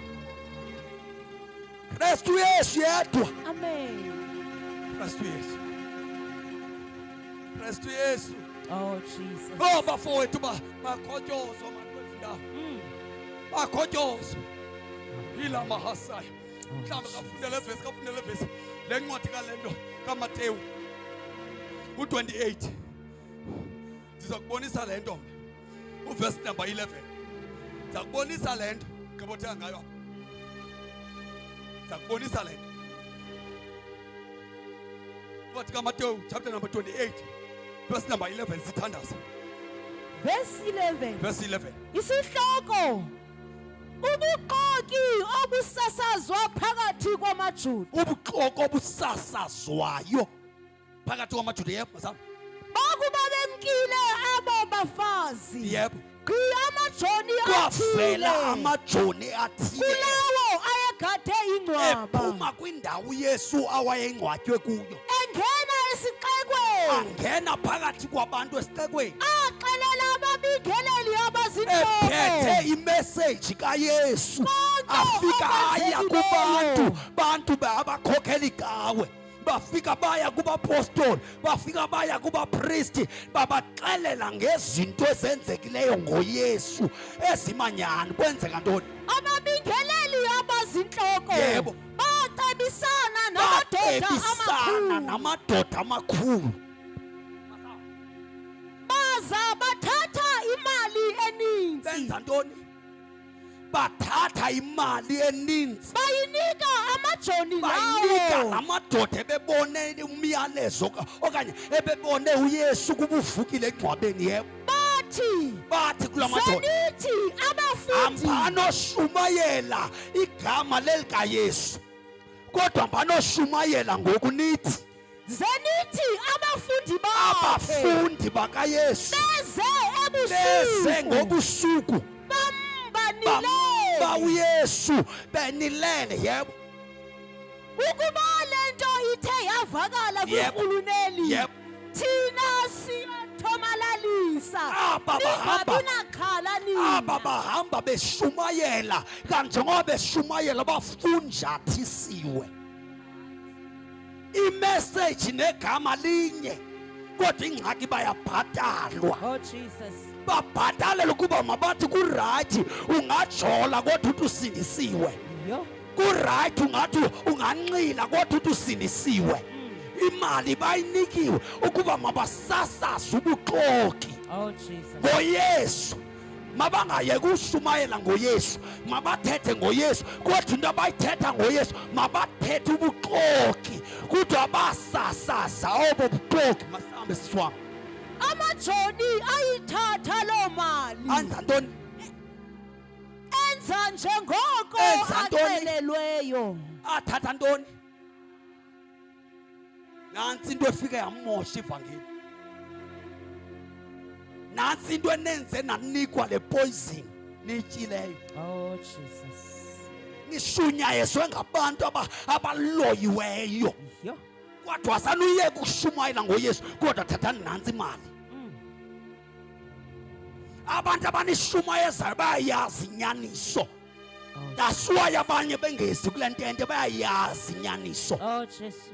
Kristu Yesu yedwa. Amen. Kristu Yesu, Kristu Yesu. Oh Jesus. Oh bafowethu bakhotyozwa mani kwezi ndawo. Bakhotyozwa. Yila mahasaya. Mhlawumbe kafunde le vesi, kafunde le vesi. Le ncwadi kale nto kaMateyu u-28. Ndiza kubonisa le nto mna. Uvesi number 11. Ndiza kubonisa le nto. Gqibothenga ngayo apha. Ndiza kubonisa le nto. Ncwadi kaMateyu chapter number 28 verse number 11 sithandaza. Verse 11. Verse 11. Isihloko ubuxoki obusasazwa phakathi kwamaJuda. Ubuxoki obusasazwayo phakathi kwamaJuda. Yebo, masam. Bakuba bemkile abo bafazi. Yebo. Gqi amajoni Kwavela athile. amajoni athile. Kulawo ayegade ingcwaba. Ephuma kwindawo uYesu awayengcwatywe kuyo. Engena esixekweni. Angena phakathi kwabantu esixekweni. Axelela ababingeleli abazinhloko. Ephethe imeseji kaYesu. Konke Afika aya okwenzekileyo. kubantu, bantu abakhokhela icawe. Bafika baya kubapostoli, bafika baya kubapristi, babaxelela ngezinto ezenzekileyo ngoYesu ezimanyani. Kwenzeka ntoni? Ababingeleli abazinhloko. Yebo. Bacebisana namadoda Bacebisana amakhulu. namadoda amakhulu. Baza bathatha imali eninzi. Benza ntoni? Bathatha imali eninzi. Bayinika amajoni Bayinika lawo. lamadoda ebebone umyalezo okanye ebebone uYesu kubuvukile engcwabeni. Yebo. Bathi, Bathi kula madoda, Senithi abafundi hambani oshumayela igama lelikaYesu, kodwa hambani oshumayela ngoku nithi Zenithi abafundi bakhe abafundi bakaYesu beze beze ebusuku ngobusuku bambanilele bamba uYesu benilele. Yebo. Ukuba le nto ithe yavakala Yebo. kwirhuluneli, Yebo. thina siyathomalalisa, Aba bahamba ningabi nakhala nina. Aba bahamba beshumayela, kanjengoba beshumayela bafunjathisiwe imeseji negama linye, kodwa ingxaki bayabhatalwa. Oh Jesus. Babhatalela ukuba mabathi ku-right ungajola kodwa uthi usindisiwe. Yo. Ku-right ungathi unganxila kodwa uthi usindisiwe. Imali bayinikiwe ukuba mabasasaze ubuxoki Oh Jesus. ngoYesu, mabangayeki ushumayela ngoYesu, mabathethe ngoYesu, kodwa into abayithetha ngoYesu mabathethe ubuxoki, kodwa basasaza obo buxoki. Masihambe, sisi wam. Amajoni ayithatha loo mali. Anza ntoni? Enza njengoko Enza ntoni? axelelweyo. Athatha ntoni? Nantsi into efike yamosha ivangeli, nantsi into enenze nanikwa le poison niyityileyo. Oh Jesus. Nishunyayezwe ngabantu abaloyiweyo. Yo. Kodwa sanuyeka ukushumayela ngoYesu, kodwa thathani nantsi imali. Abantu abanishumayezayo bayayazi inyaniso. Oh, That's why abanye bengezi kule ntente, bayayazi inyaniso. Oh Jesu.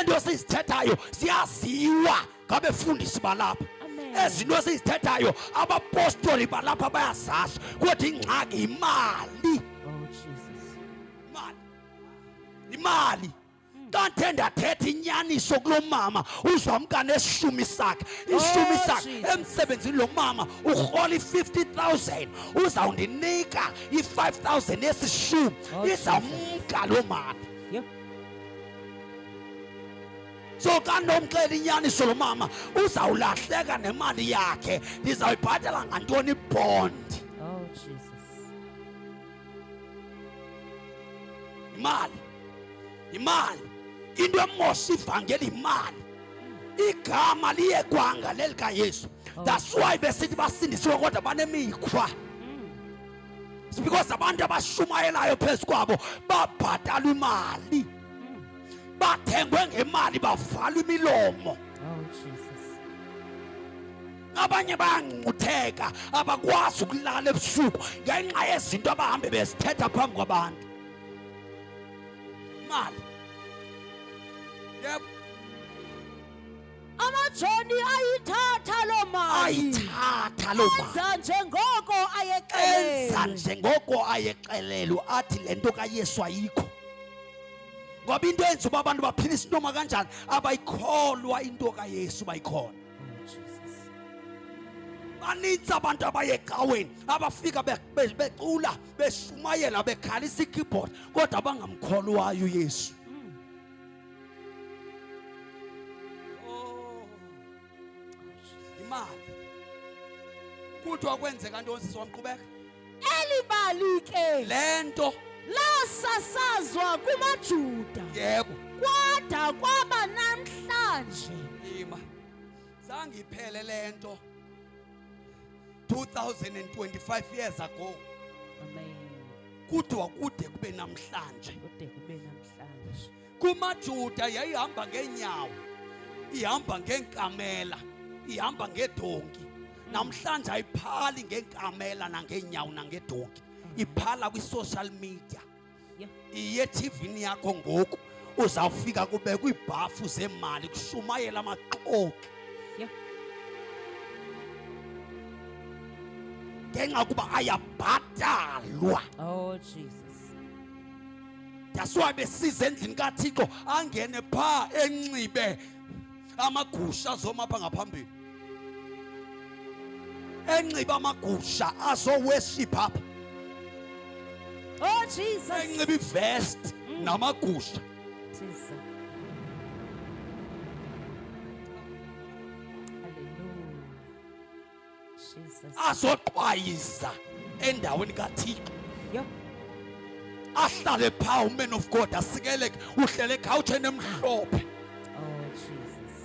Ento esizithethayo siyaziwa ngabefundisi balapha. Amen. Ezinto esizithethayo abapostoli balapha bayazazi, kodwa ingxaki yimali. Oh Jesus. Imali, imali. Xa ndithe ndathetha inyaniso kulo mama, uzamka neshumi sakhe, ishumi Oh, sakhe. Jesus. Emsebenzini lo mama urhola i-50,000, uzawundinika i-5,000 yesishumi. Oh, Izawumka loo mali. Yo. So xa ndomxela inyaniso lo mama uzawulahleka nemali yakhe. Ndizawuyibhatala ngantoni ibond? Oh Jesus. Imali, imali. Into emosha ivangeli imali. Igama liye kwanga lelikaYesu. Oh. That's why besithi basindisiwe kodwa banemikhwa. It's because abantu abashumayelayo phezu kwabo babhatalwa imali, bathengwe ngemali, bavalwa imilomo. Oh Jesus. Abanye bayangcutheka, abakwazi ukulala ebusuku ngenxa yezinto abahambe bezithetha phambi kwabantu. Imali. Yebo. Amajoni Amajoni ayithatha loo mali. Ayithatha loo mali. Enza njengoko Enza ayexelelwe. njengoko ayexelelwe, athi le nto kaYesu ayikho. Ngoba into enza uba abantu baphilise into makanjani, abayikholwa into kaYesu, bayikholwa. Banintsi abantu abaye ecaweni abafika becula, beshumayela, bekhalisa ikeyboard, kodwa bangamkholwayo uYesu. Oh. Imali. Kuthiwa kwenzeka ntoni, sisi wam? Qhubeka. Eli bali ke le nto lasasazwa kumaJuda. Yebo. Kwada kwaba namhlanje. Ima. Zange iphele le nto 2025 years ago. Amen. Kuthiwa kude kube namhlanje. Kude kube namhlanje. KumaJuda yayihamba ngeenyawo, ihamba ngeenkamela, ihamba ngeedonki. Namhlanje ayiphali ngeenkamela nangeenyawo nangedonki, iphala kwi-social media. Iye ethivini yakho ngoku, uzawufika kubekwa iibhafu zemali kushumayela amaxoki. Ngenxa kuba ayabhatalwa. Oh Jesus. That's why besiza endlini kaThixo angene pha enxibe amagusha azoma apha ngaphambili, enxiba amagusha azoworship apha. Oh Jesus. Enxiba ivest namagusha. Jesus. Hallelujah. Jesus. Azoqwayiza endaweni kaThixo. Yho. Ahlale phaa uman of God, asikeleke, uhlele ekhawutsheni emhlophe. Oh Jesus.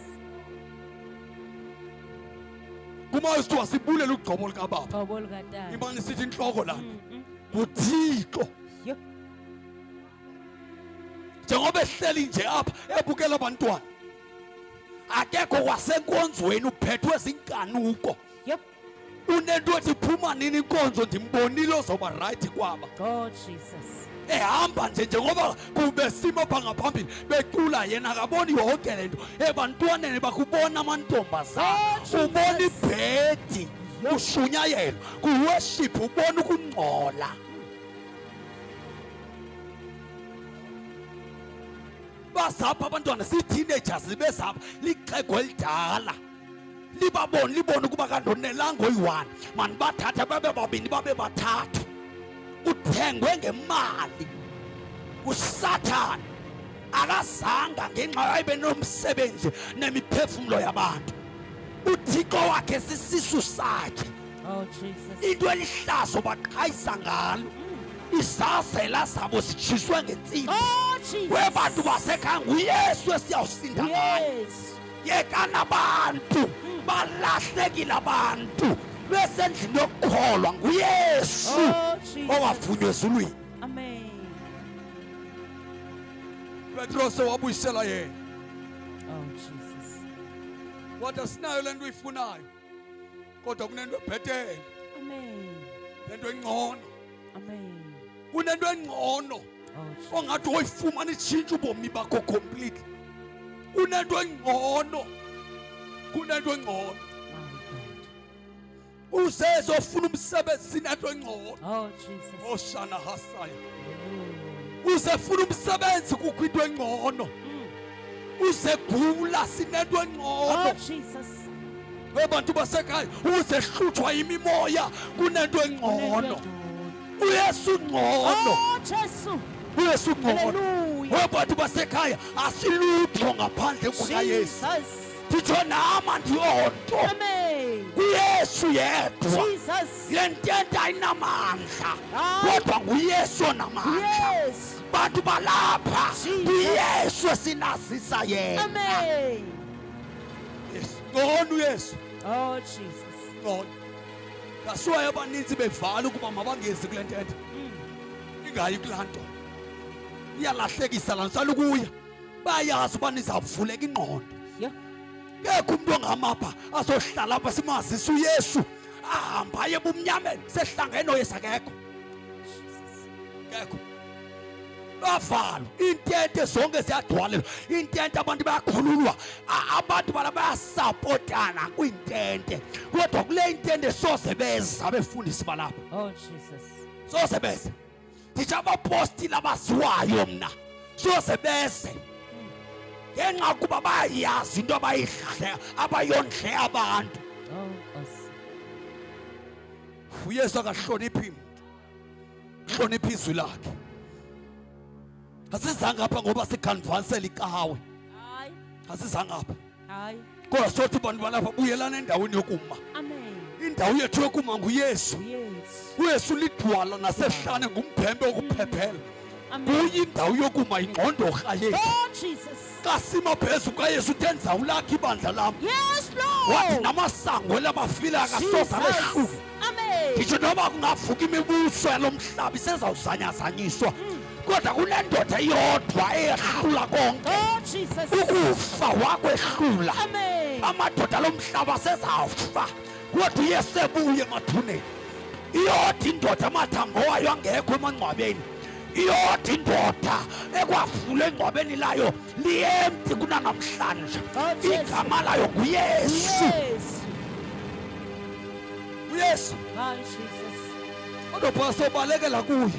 Kuma sithiwa sibulela ugcobo likababa. Gcobo likatata. Imane sithi intloko lana. NguThixo. Yho. Njengoba ehleli nje apha ebukela abantwana, akekho kwasenkonzweni, uphethwe zinkanuko. Yep. Unento ethi phuma nini inkonzo, ndimbonile ozoba right kwaba. Oh Jesus. Ehamba nje njengoba kube simo pha ngaphambili becula, yena akaboni yonke le nto. Ebantwaneni bakubona amantombazana, Oh, Jesus. ubona ibhedi, kushunyayelwa, kuworship, ubona ukungcola. Bazapha abantwana, zii-teenagers bezapha, lixhego elidala libabone, libone ukuba kandonelanga oyi-one, manibathathe babe babini, babe bathathu, uthengwe ngemali. Usathane akazanga ngenxa ayibe nomsebenzi nemiphefumulo yabantu. UThixo wakhe sisisu sakhe. Oh Jesus. Into elihlazo baqhayisa ngalo, izazela zabo zitshiswe ngentsimbi. Oh Jesus. Webantu basekhaya, nguYesu esiyawusinda ngaye. Yes. Yekana abantu balahlekile, abantu besendlini yokukholwa nguYesu Oh Jesus. owavunywa ezulwini. Amen. Petros wabuyisela yena. Oh Jesus. Wathi asinayo le nto uyifunayo, kodwa kunento ebhetele. Amen. Nento engcono. Amen. Kunento engcono. Oh Jesus. Ongathi woyifumana itshintshe ubomi bakho completely. Kunento engcono, kunento engcono. My God. Usezofuna umsebenzi, sinento engcono. Oh Jesus. Oshana hasaya. Hallelujah. Uzefuna umsebenzi, kukho into engcono. Uzegula, sinento Oh engcono. Jesus. Abantu basekhaya, uzehlutshwa yimimoya, kunento engcono. UYesu ngcono. Oh Jesu. UYesu ngcono. Hallelujah. Abantu basekhaya, asilutho ngaphandle kukaYesu. Jesus. Nditsho nama ndiyonto. Amen. KuYesu yedwa. Jesus. Le ntente ayinamandla, Hayi. kodwa nguYesu onamandla. Yes. Bantu balapha, Jesus. nguYesu esinazisa yena. Amen. Yes. Ngcono uYesu. Oh Jesus. Ngcono. Ngasuwayo abanintsi bevala ukuba mabangezi kule ntente, ingayi kulaa nto iyalahlekisa laa nto, salukuya, bayazi uba nizawuvuleka ingqondo. Kekho umntu ongamapha azohlala apha simazise uYesu ahamba aye ebumnyameni, sehlangene noYesu, akekho. Jesus. Kekho. Bavalwa iintente zonke, ziyagcwalelwa iintente, abantu bayakhululwa, abantu bala bayasapotana kwiintente, kodwa kule intente soze beza abefundisi balapha. Oh Jesus. Soze beze, nditsho abapostile abaziwayo mna, soze beze ngenxa kuba bayayazi into abayidle abayondle abantu. Oh Nkosi. UYesu akahloniphi mntu, hlonipha izwi lakhe. Asizanga apha ngoba sikhanvansela ikawe. Hayi. Asizanga apha. Hayi. Kodwa sothi bantu balapha, buyelana endaweni yokuma. Amen. Indawo yethu yokuma nguYesu. Yes. UYesu lidwala nasehlane, ngumphembe wokuphephela. Amen. Kuye indawo yokuma, ingqondorha yethu. Oh Jesus. Xa sima phezu kaYesu, uthe ndizawulakha ibandla lam. Yes Lord. Wathi namasango elabafile akasoze Jesus. abehlule. Amen. Nditsho noba kungavuka imibuso yalo mhlaba, isezawuzanyazanyiswa, kodwa kunendoda eyodwa eyehlula konke. Oh Jesus. Ukufa wakwehlula. Amen. Amadoda lo mhlaba sezawufa, kodwa uYesu ebuye emathuneni. Iyodwa indoda amathambo wayo angekho emangcwabeni, iyodwa indoda ekwavula engcwabeni layo liyemti kunanamhlanje. Oh, Jesu. Igama layo nguYesu. Yes. UYesu. Hayi Jesus. Kodwa phasobalekela kuye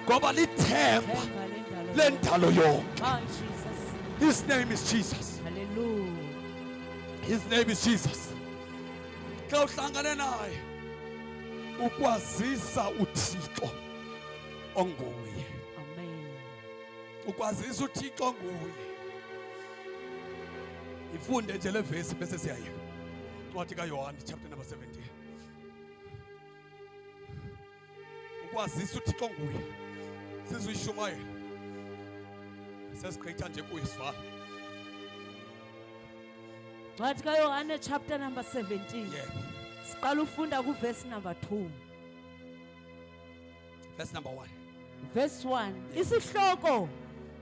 ngoba lithemba Themba lendalo. lendalo yonke. Hayi Jesus. His name is Jesus. Hallelujah. His name is Jesus. Xa uhlangane naye, ukwazisa uThixo onguye. Amen. Ukwazisa uThixo onguye. Ifunde nje le vesi bese siyayeka. Incwadi kaYohane chapter number 17. Ukwazisa uThixo onguye. Sizuyishumayela. Sesigqitha nje kuye, sivala. Ncwadi kaYohane chapter number 17. Yebo. Siqala ufunda kuverse number 2. Verse number 1. Verse 1. Isihloko: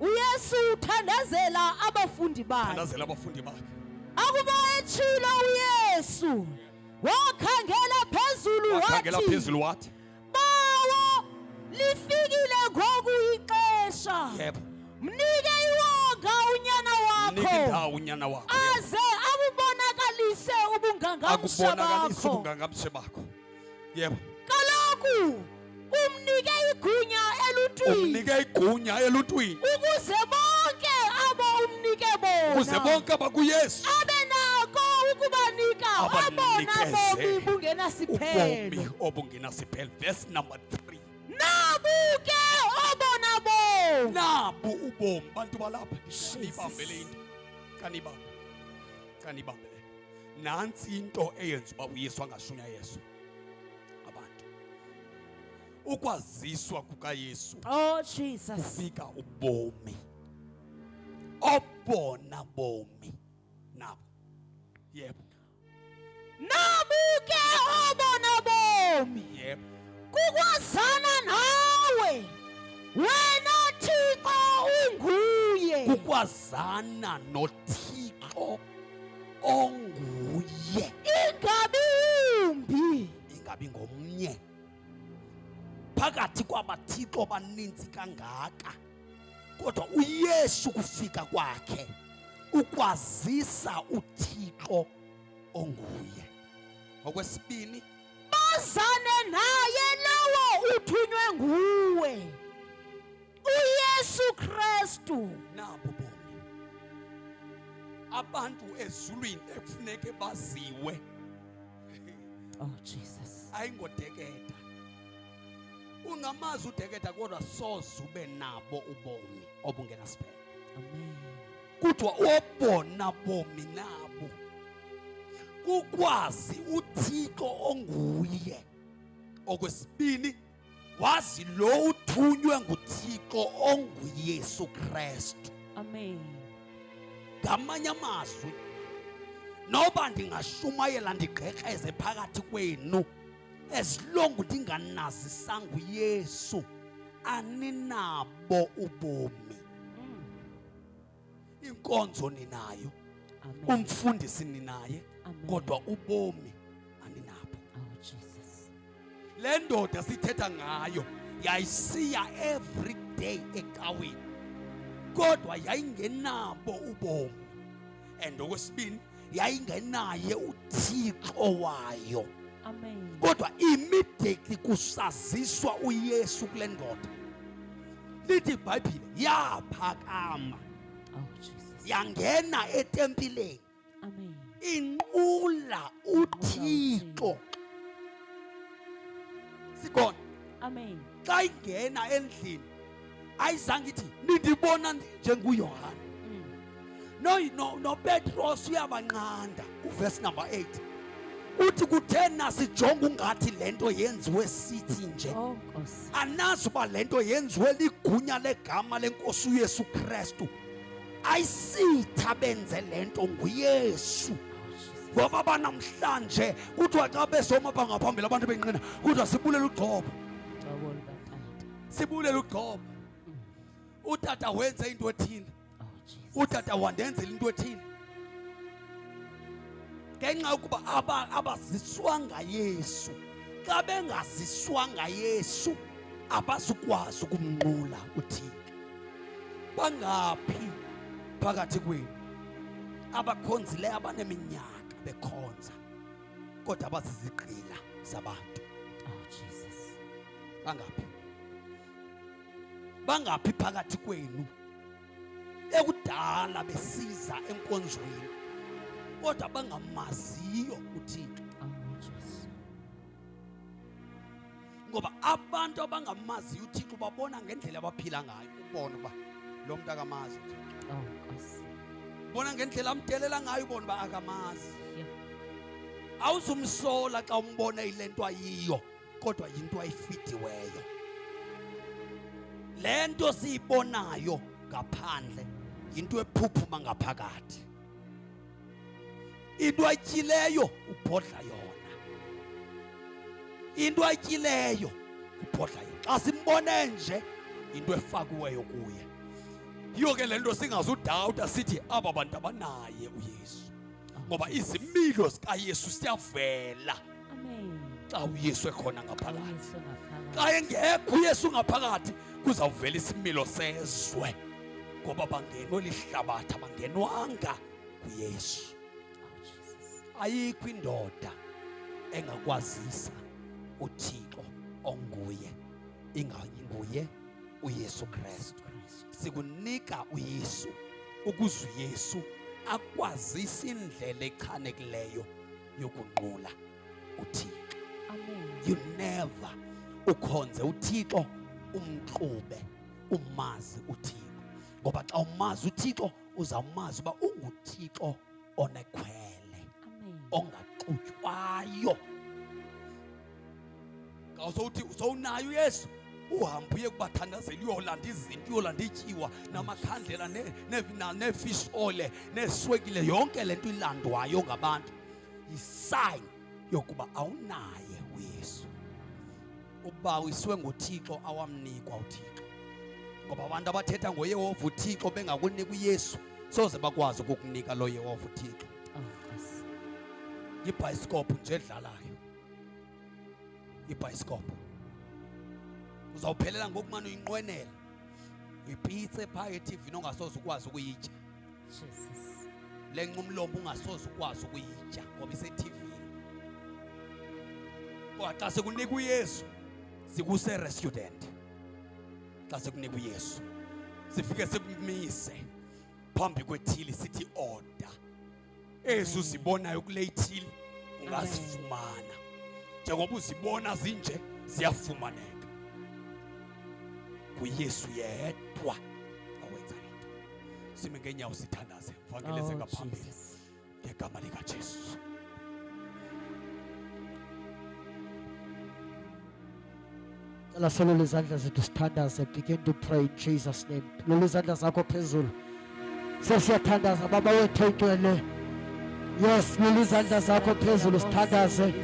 uYesu uthandazela abafundi bakhe. Thandazela abafundi bakhe. Akuba etshilo uYesu, wakhangela phezulu Wakhangela wathi, phezulu wathi, "Bawo, lifikile ngoku ixesha. Yebo. Mnike iwonga unyana Nika wakho, indawo unyana wakho. Yebo. aze abubonakalise ubungangamsha Akubonakalisa bakho. ubungangamsha bakho. Yebo. Kaloku umnike igunya eluntwini, Umnike igunya eluntwini, ukuze bonke abo umnike ukuze bona bonke abakuYesu abe nako ukubanika abona abanikeze bomi bungenasiphelo. Ubomi obungenasiphelo. Verse number 3. Nabu ke obona bomi." Nabu ubomi, bantu balapha. Nibambele into. Kanibambe. Kanibambe le. Nantsi into eyenza uba uYesu angashunyayezwa. Abantu. Ukwaziswa kukaYesu Oh Jesus. kufika ubomi. Obona bomi nabo. Yebo. Nabu ke obona bomi. Yebo. Kukwazana nawe, wena Thixo unguye. Kukwazana noThixo onguye. Ingabi umbi. Ingabi ngomnye. Phakathi kwabathixo abaninzi kangaka, kodwa uYesu kufika kwakhe ukwazisa uThixo onguye. Okwesibini, bazane naye lowo uthunywe nguwe, uYesu Kristu. Nabo bomi. Abantu ezulwini ekufuneke baziwe. Oh Jesus. Ayingodekeda. Ungamazi udekeda, kodwa soze ube nabo ubomi obungenasiphelo. Amen. Kuthiwa obona bomi nabo kukwazi uThixo onguye. Okwesibini, wazi lo uthunywe nguThixo onguYesu Kristu. Amen. Ngamanye amazwi, noba ndingashumayela ndigqekreze phakathi kwenu, as long ndinganazisanga uYesu, aninabo ubomi. Inkonzo ninayo, Amen. umfundisi ninaye, Amen. kodwa ubomi aninabo. Oh Jesus. Le ndoda sithetha ngayo yayisiya every day ecaweni, kodwa yayingenabo ubomi, and okwesibini yayingenaye uThixo wayo. Amen. Kodwa immediately kusaziswa uYesu kule ndoda, lithi iBhayibhile yaphakama. Oh Jesus. Yangena etempileni. Amen. Inqula uThixo. Sikhona. Amen. Xa ingena endlini ayizange ithi nindibona njenguYohane. No no noPetros uyabanqanda kuverse number 8. Uthi kuthena sijonga ungathi lento yenziwe sithi nje. Oh Nkosi. Anazi uba lento yenziwe ligunya legama lenkosi uYesu Kristu. Ayisitha benze lento nguYesu. Oh Jesus. Ngoba banamhlanje kuthiwa xa besoma apha ngaphambili abantu benqina kuthiwa sibulela ugcobo. Gcobo lukatata. Sibulela ugcobo. Utata wenze into ethile. Oh Jesus. Utata wandenzela into ethile. Ngenxa yokuba abaziswanga Yesu. Xa bengaziswanga Yesu abazukwazi ukumnqula uThixo. Bangaphi phakathi kwenu abakhonzileyo abaneminyaka bekhonza kodwa abazizigqila zabantu? Oh Jesus. Bangaphi? Bangaphi phakathi kwenu ekudala besiza enkonzweni kodwa bangamaziyo uThixo? Oh Jesus. Ngoba abantu abangamaziyo uThixo babona ngendlela abaphila ngayo, ubone uba lo muntu akamazi uThixo. Oh Nkosi. Ubona ngendlela amdelela ngayo, ubone uba akamazi. Yeah. Awuzumsola xa umbona ile nto ayiyo, kodwa yinto ayifidiweyo. Le nto siyibonayo ngaphandle yinto ephuphuma ngaphakathi. Into ayityileyo ubhodla yona. Into ayityileyo ubhodla yona. Xa simbone nje into efakiweyo kuye. Yiyo ke le nto singazudawuta sithi aba bantu abanaye uYesu. Ngoba izimilo zikaYesu siyavela. Amen. Xa uYesu ekhona ngaphakathi. Yesu ngaphakathi. Xa engekho uYesu ngaphakathi kuzawuvela isimilo sezwe. Ngoba bangenwe lihlabathi, abangenwanga kuYesu. Oh Jesus. Ayikho indoda engakwazisa uThixo onguye ingayi nguye uYesu Kristu. Kristu. Sikunika uYesu ukuze uYesu akwazise indlela echanekileyo yokunqula uThixo. Amen. You never ukhonze uThixo umxube umazi uThixo. Ngoba xa umazi uThixo uzawumazi uba unguThixo onekhwele. Amen. Ongaxutywayo. Xa usowuthi usowunayo uYesu, uhambe uye kubathandazela, uyolanda izinto, uyolanda ityiwa namakhandlela neefish oil neeswekile, yonke le nto ilandwayo ngabantu yisign yokuba awunaye uYesu. Ubawiswe nguThixo awamnikwa uThixo. Ngoba abantu abathetha ngoYehova uThixo bengakunika uYesu soze bakwazi ukukunika lo Yehova uThixo. Oh Nkosi. Ibhayisikophu nje edlalayo. Ibhayisikophu. Uzawuphelela ngokumane uyinqwenela. Uyipitse phaa ethivini ongasoze ukwazi ukuyitya. Jesus. Le nqumlombo ungasoze ukwazi ukuyitya ngoba isethivini. Kodwa xa sikunika uYesu, sikuse restaurant. Xa sikunika uYesu, sifike sikumise phambi kwethili sithi order. Ezi uzibonayo kule ithili ungazifumana. Njengoba uzibona zinje ziyafumaneka. KuYesu yedwa owenza le nto. Sime ngeenyawo sithandaze. Mvangeleze Oh, ngaphambili. Jesus. Ngegama likaJesu. Cela solule izandla zethu sithandaze. Begin to pray in Jesus name. Lula izandla zakho phezulu. Sesiyathandaza Baba wethu oyingcwele. Yes, lula izandla zakho phezulu sithandaze.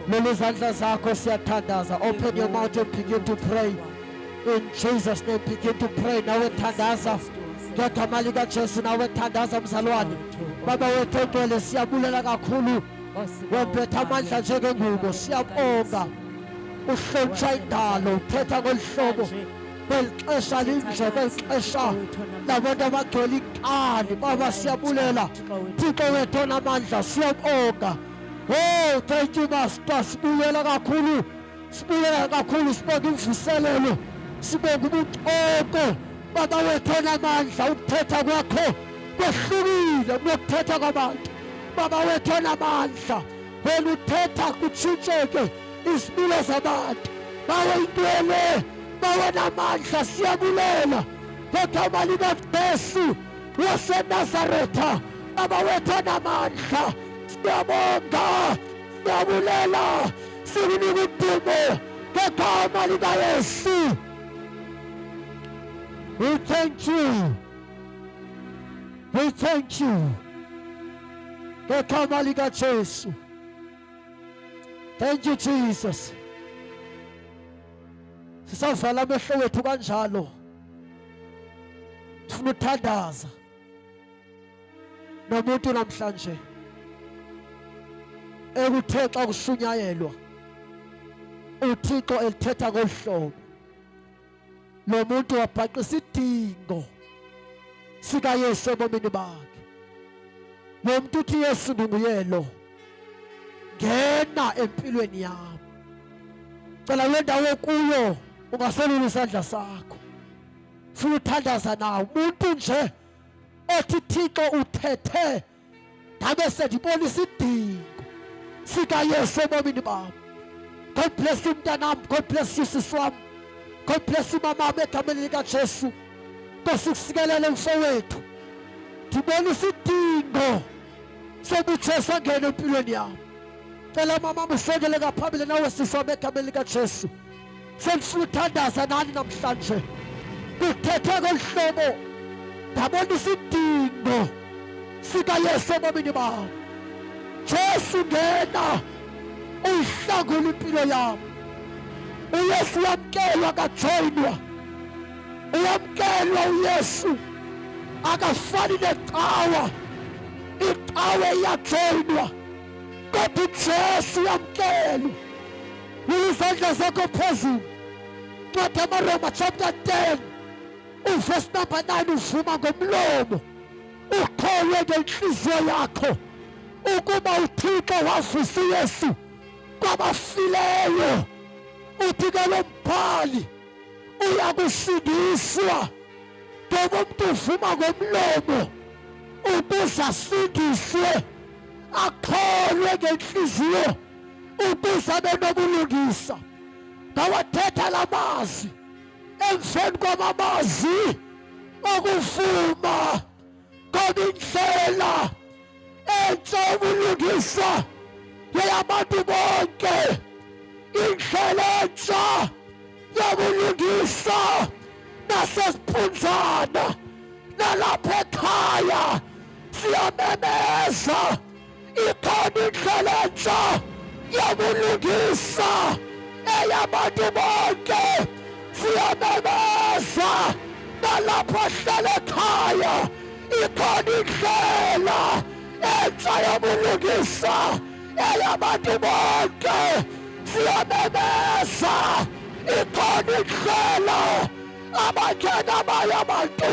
Lula izandla zakho siyathandaza. Open your mouth and begin to pray. In Jesus name begin to pray. Nawe thandaza. Ngegama likaJesu nawe thandaza mzalwane. Baba wethu oyingcwele siyabulela kakhulu. Wembethe amandla njengengubo siyabonga. Uhlontsha indalo uthetha ngolu hlobo. Kweli xesha linje, kweli xesha labantu abagcwele inkani, Baba, siyabulela. Thixo wethu onamandla, siyabonga. Oh, thank you, Master. Sibuyela kakhulu, sibuyela kakhulu, sibonga imvuselelo, sibonga ubuxoko. Baba wethu onamandla, ukuthetha kwakho kwehlukile kunokuthetha kwabantu. Baba wethu onamandla, wena uthetha kutshintsheke izimilo zabantu. Bawe intwele, bawe namandla, siyabulela ngegama likaJesu waseNazaretha. Baba wethu onamandla, siyabonga, siyabulela, sikunika udumo ngegama likaYesu. We thank you. We thank you. Ngegama likaJesu. Thank you, Jesus. Sisavala amehlo wethu kanjalo. Sifuna ukuthandaza nomuntu namhlanje ekuthe xa kushunyayelwa uThixo elithetha ngolu hlobo, lo muntu wabhaqa isidingo sikaYesu ebomini bakhe. Lo muntu uthi, Yesu, ndinguyelo, ngena empilweni yami. Cela kule ndawo kuyo ungaselula isandla sakho, funa uthandaza nawo umuntu nje othi, Thixo uthethe, ndabe sendibona isidingo sikaYesu ebomini bam. God bless you, mntanam. God bless you, sisi wam. God bless you, mamam, egameni likaJesu. Nkosi kusikelele, mfowethu. Ndibona isidingo sokuba uJesu angene empilweni yami. Cela mama usondele ngaphambili, nawe sisi wam, egameni likaJesu. Sendifuna uthandaza nani namhlanje. Kuthethe ngolu hlobo, ndabona isidingo sikaYesu ebomini bam. Jesu, ngena uyihlangule impilo yami. UYesu uyamkelwa, akajoyinwa. Uyamkelwa uYesu, akafani necawa. Icawe iyajoyinwa, kodwa uJesu uyamkelwa. Izandla zakho phezulu. Ncwadi yamaRoma chapter 10 uvesi number 9: uvuma ngomlomo, ukholwe ngenhliziyo yakho ukuba uThixo wavusa uYesu kwabafileyo, uthi ke lo mbhali, uyakusindiswa. Ngoba umuntu uvuma ngomlomo ukuze asindiswe, akholwe ngenhliziyo ukuze abe nobulungisa. Ngawathetha la mazwi emveni kwamamazwi okuvuma, ngoba indlela entsha ubulungisa yeyabantu bonke. Indlela entsha yobulungisa nasesiphunzana nalapha ekhaya siyamemeza, ikhona indlela entsha yobulungisa eyabantu bonke. Siyamemeza nalapho hlala ekhaya, ikhona indlela entsha yobulungisa eyabantu bonke. Siyamemeza, ikhona indlela abangena bayo abantu.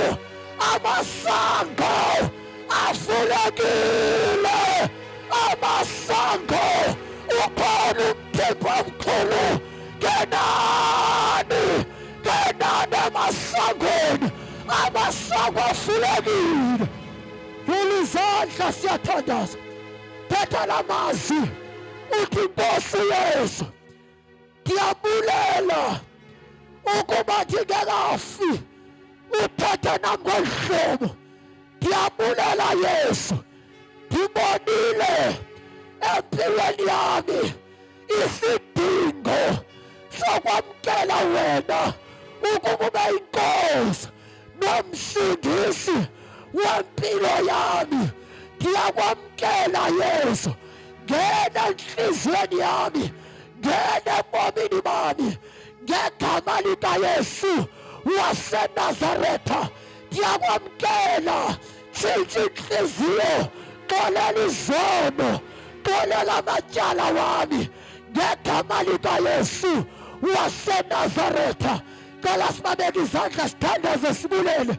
Amasango avulekile, amasango, ukhona umthimba omkhulu. Ngenani, ngenani emasangweni, amasango avulekile. Vula izandla, siyathandaza. Thetha la mazwi, uthi, Nkosi Yesu, ndiyabulela ukuba ndingekafi uthethe nam ngolu hlobo. Ndiyabulela Yesu, ndibonile empilweni yami isidingo sokwamkela wena ukuba ube yinkosi nomsindisi wempilo yami. Ndiyakwamkela Yesu, ngena enhliziyweni yami, ngena ebomini bami, ngegama likaYesu waseNazaretha. Ndiyakwamkela, tshintsha inhliziyo, xolela izono, xolela amatyala wami, ngegama likaYesu waseNazaretha. Cela sibabeke izandla sithandaze sibulele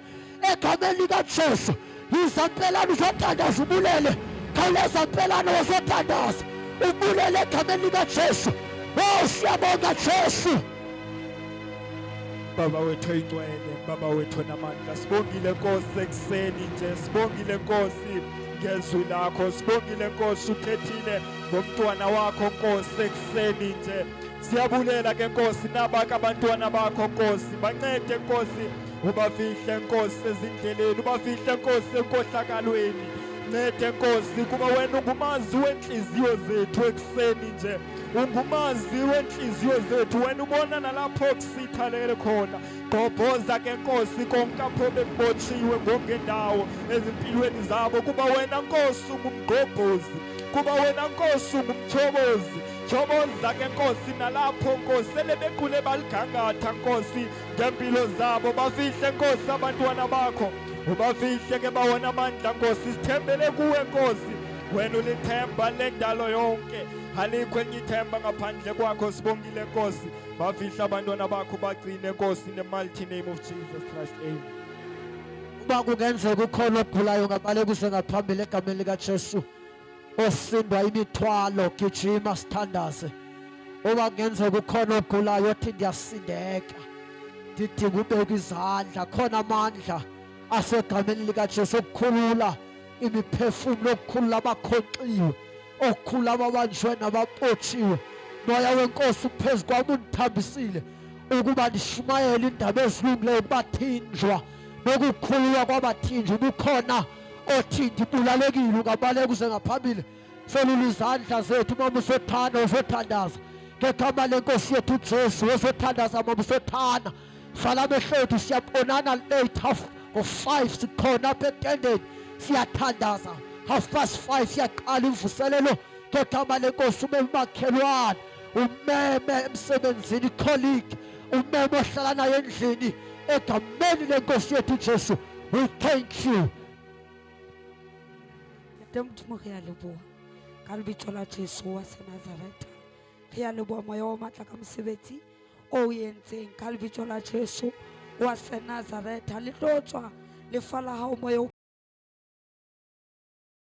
egameni likaJesu. Yiza mpelana uzothandaza ubulele. Khawuleza mpelana uzothandaza ubulele egameni likaJesu. Oh siyabonga Jesu. Baba wethu oyingcwele, Baba wethu onamandla, sibongile Nkosi ekuseni nje, sibongile Nkosi ngezwi lakho, sibongile Nkosi uthethile ngomntwana wakho Nkosi ekuseni nje. Siyabulela ke Nkosi nabaka abantwana bakho Nkosi, bancede Nkosi, ubafihle Nkosi ezindleleni, ubafihle Nkosi enkohlakalweni. Ncede Nkosi kuba wena ungumazi wenhliziyo zethu ekuseni nje, ungumazi wenhliziyo zethu, wena ubona nalapho kusithalele khona. Gqobhoza ke Nkosi konke apho bekubotshiwe ngongendawo ezimpilweni zabo, kuba wena Nkosi ungumgqobhozi, kuba wena Nkosi ungumchobozi. Choboza ke Nkosi nalapho Nkosi sele bequle baligangatha Nkosi ngempilo zabo, bafihle Nkosi abantwana bakho, ubafihle ke bawona amandla Nkosi. Sithembele kuwe Nkosi, wena ulithemba lendalo yonke, alikho elinye ithemba ngaphandle kwakho. Sibongile Nkosi, bafihle abantwana bakho, bagcine Nkosi, in the mighty name of Jesus Christ, amen. Uba kungenzeka ukhona ogulayo ngabaleka uze ngaphambili egameni likaJesu. Osindwa imithwalo gijima sithandaze. Uba kungenzeka ukhona ogulayo othi ndiyasindeka, ndidinga ubeka izandla, khona amandla asegameni likaJesu okukhulula imiphefumulo, okukhulula abakhoxiwe, okukhulula ababanjwe nababotshiwe. Moya wenkosi uphezu kwami, undithambisile ukuba ndishumayele indaba ezilungileyo kubathinjwa nokukhululwa kwabathinjwa. Ubukhona othi ndibulalekile, ungabaleka uze ngaphambili. Solula izandla zethu mama usothana, uzothandaza ngegama lenkosi yethu uJesu. Uzothandaza mama usothana, vala amehlo ethu. Siyabonana late half ngo-5, sikhona apha etendeni siyathandaza. 5:30 siyaqala imvuselelo ngegama lenkosi. Umeme umakhelwane, umeme emsebenzini colleague, umeme ohlala naye endlini egameni lenkosi yethu uJesu. We thank you. Ntate Modimo, re a leboha ka lebitso la Jesu wa Senazaretha. Re a leboha moya o matla ka mosebetsi o o entseng ka lebitso la Jesu wa Senazaretha. Le tlo tswa lefa la hao moya o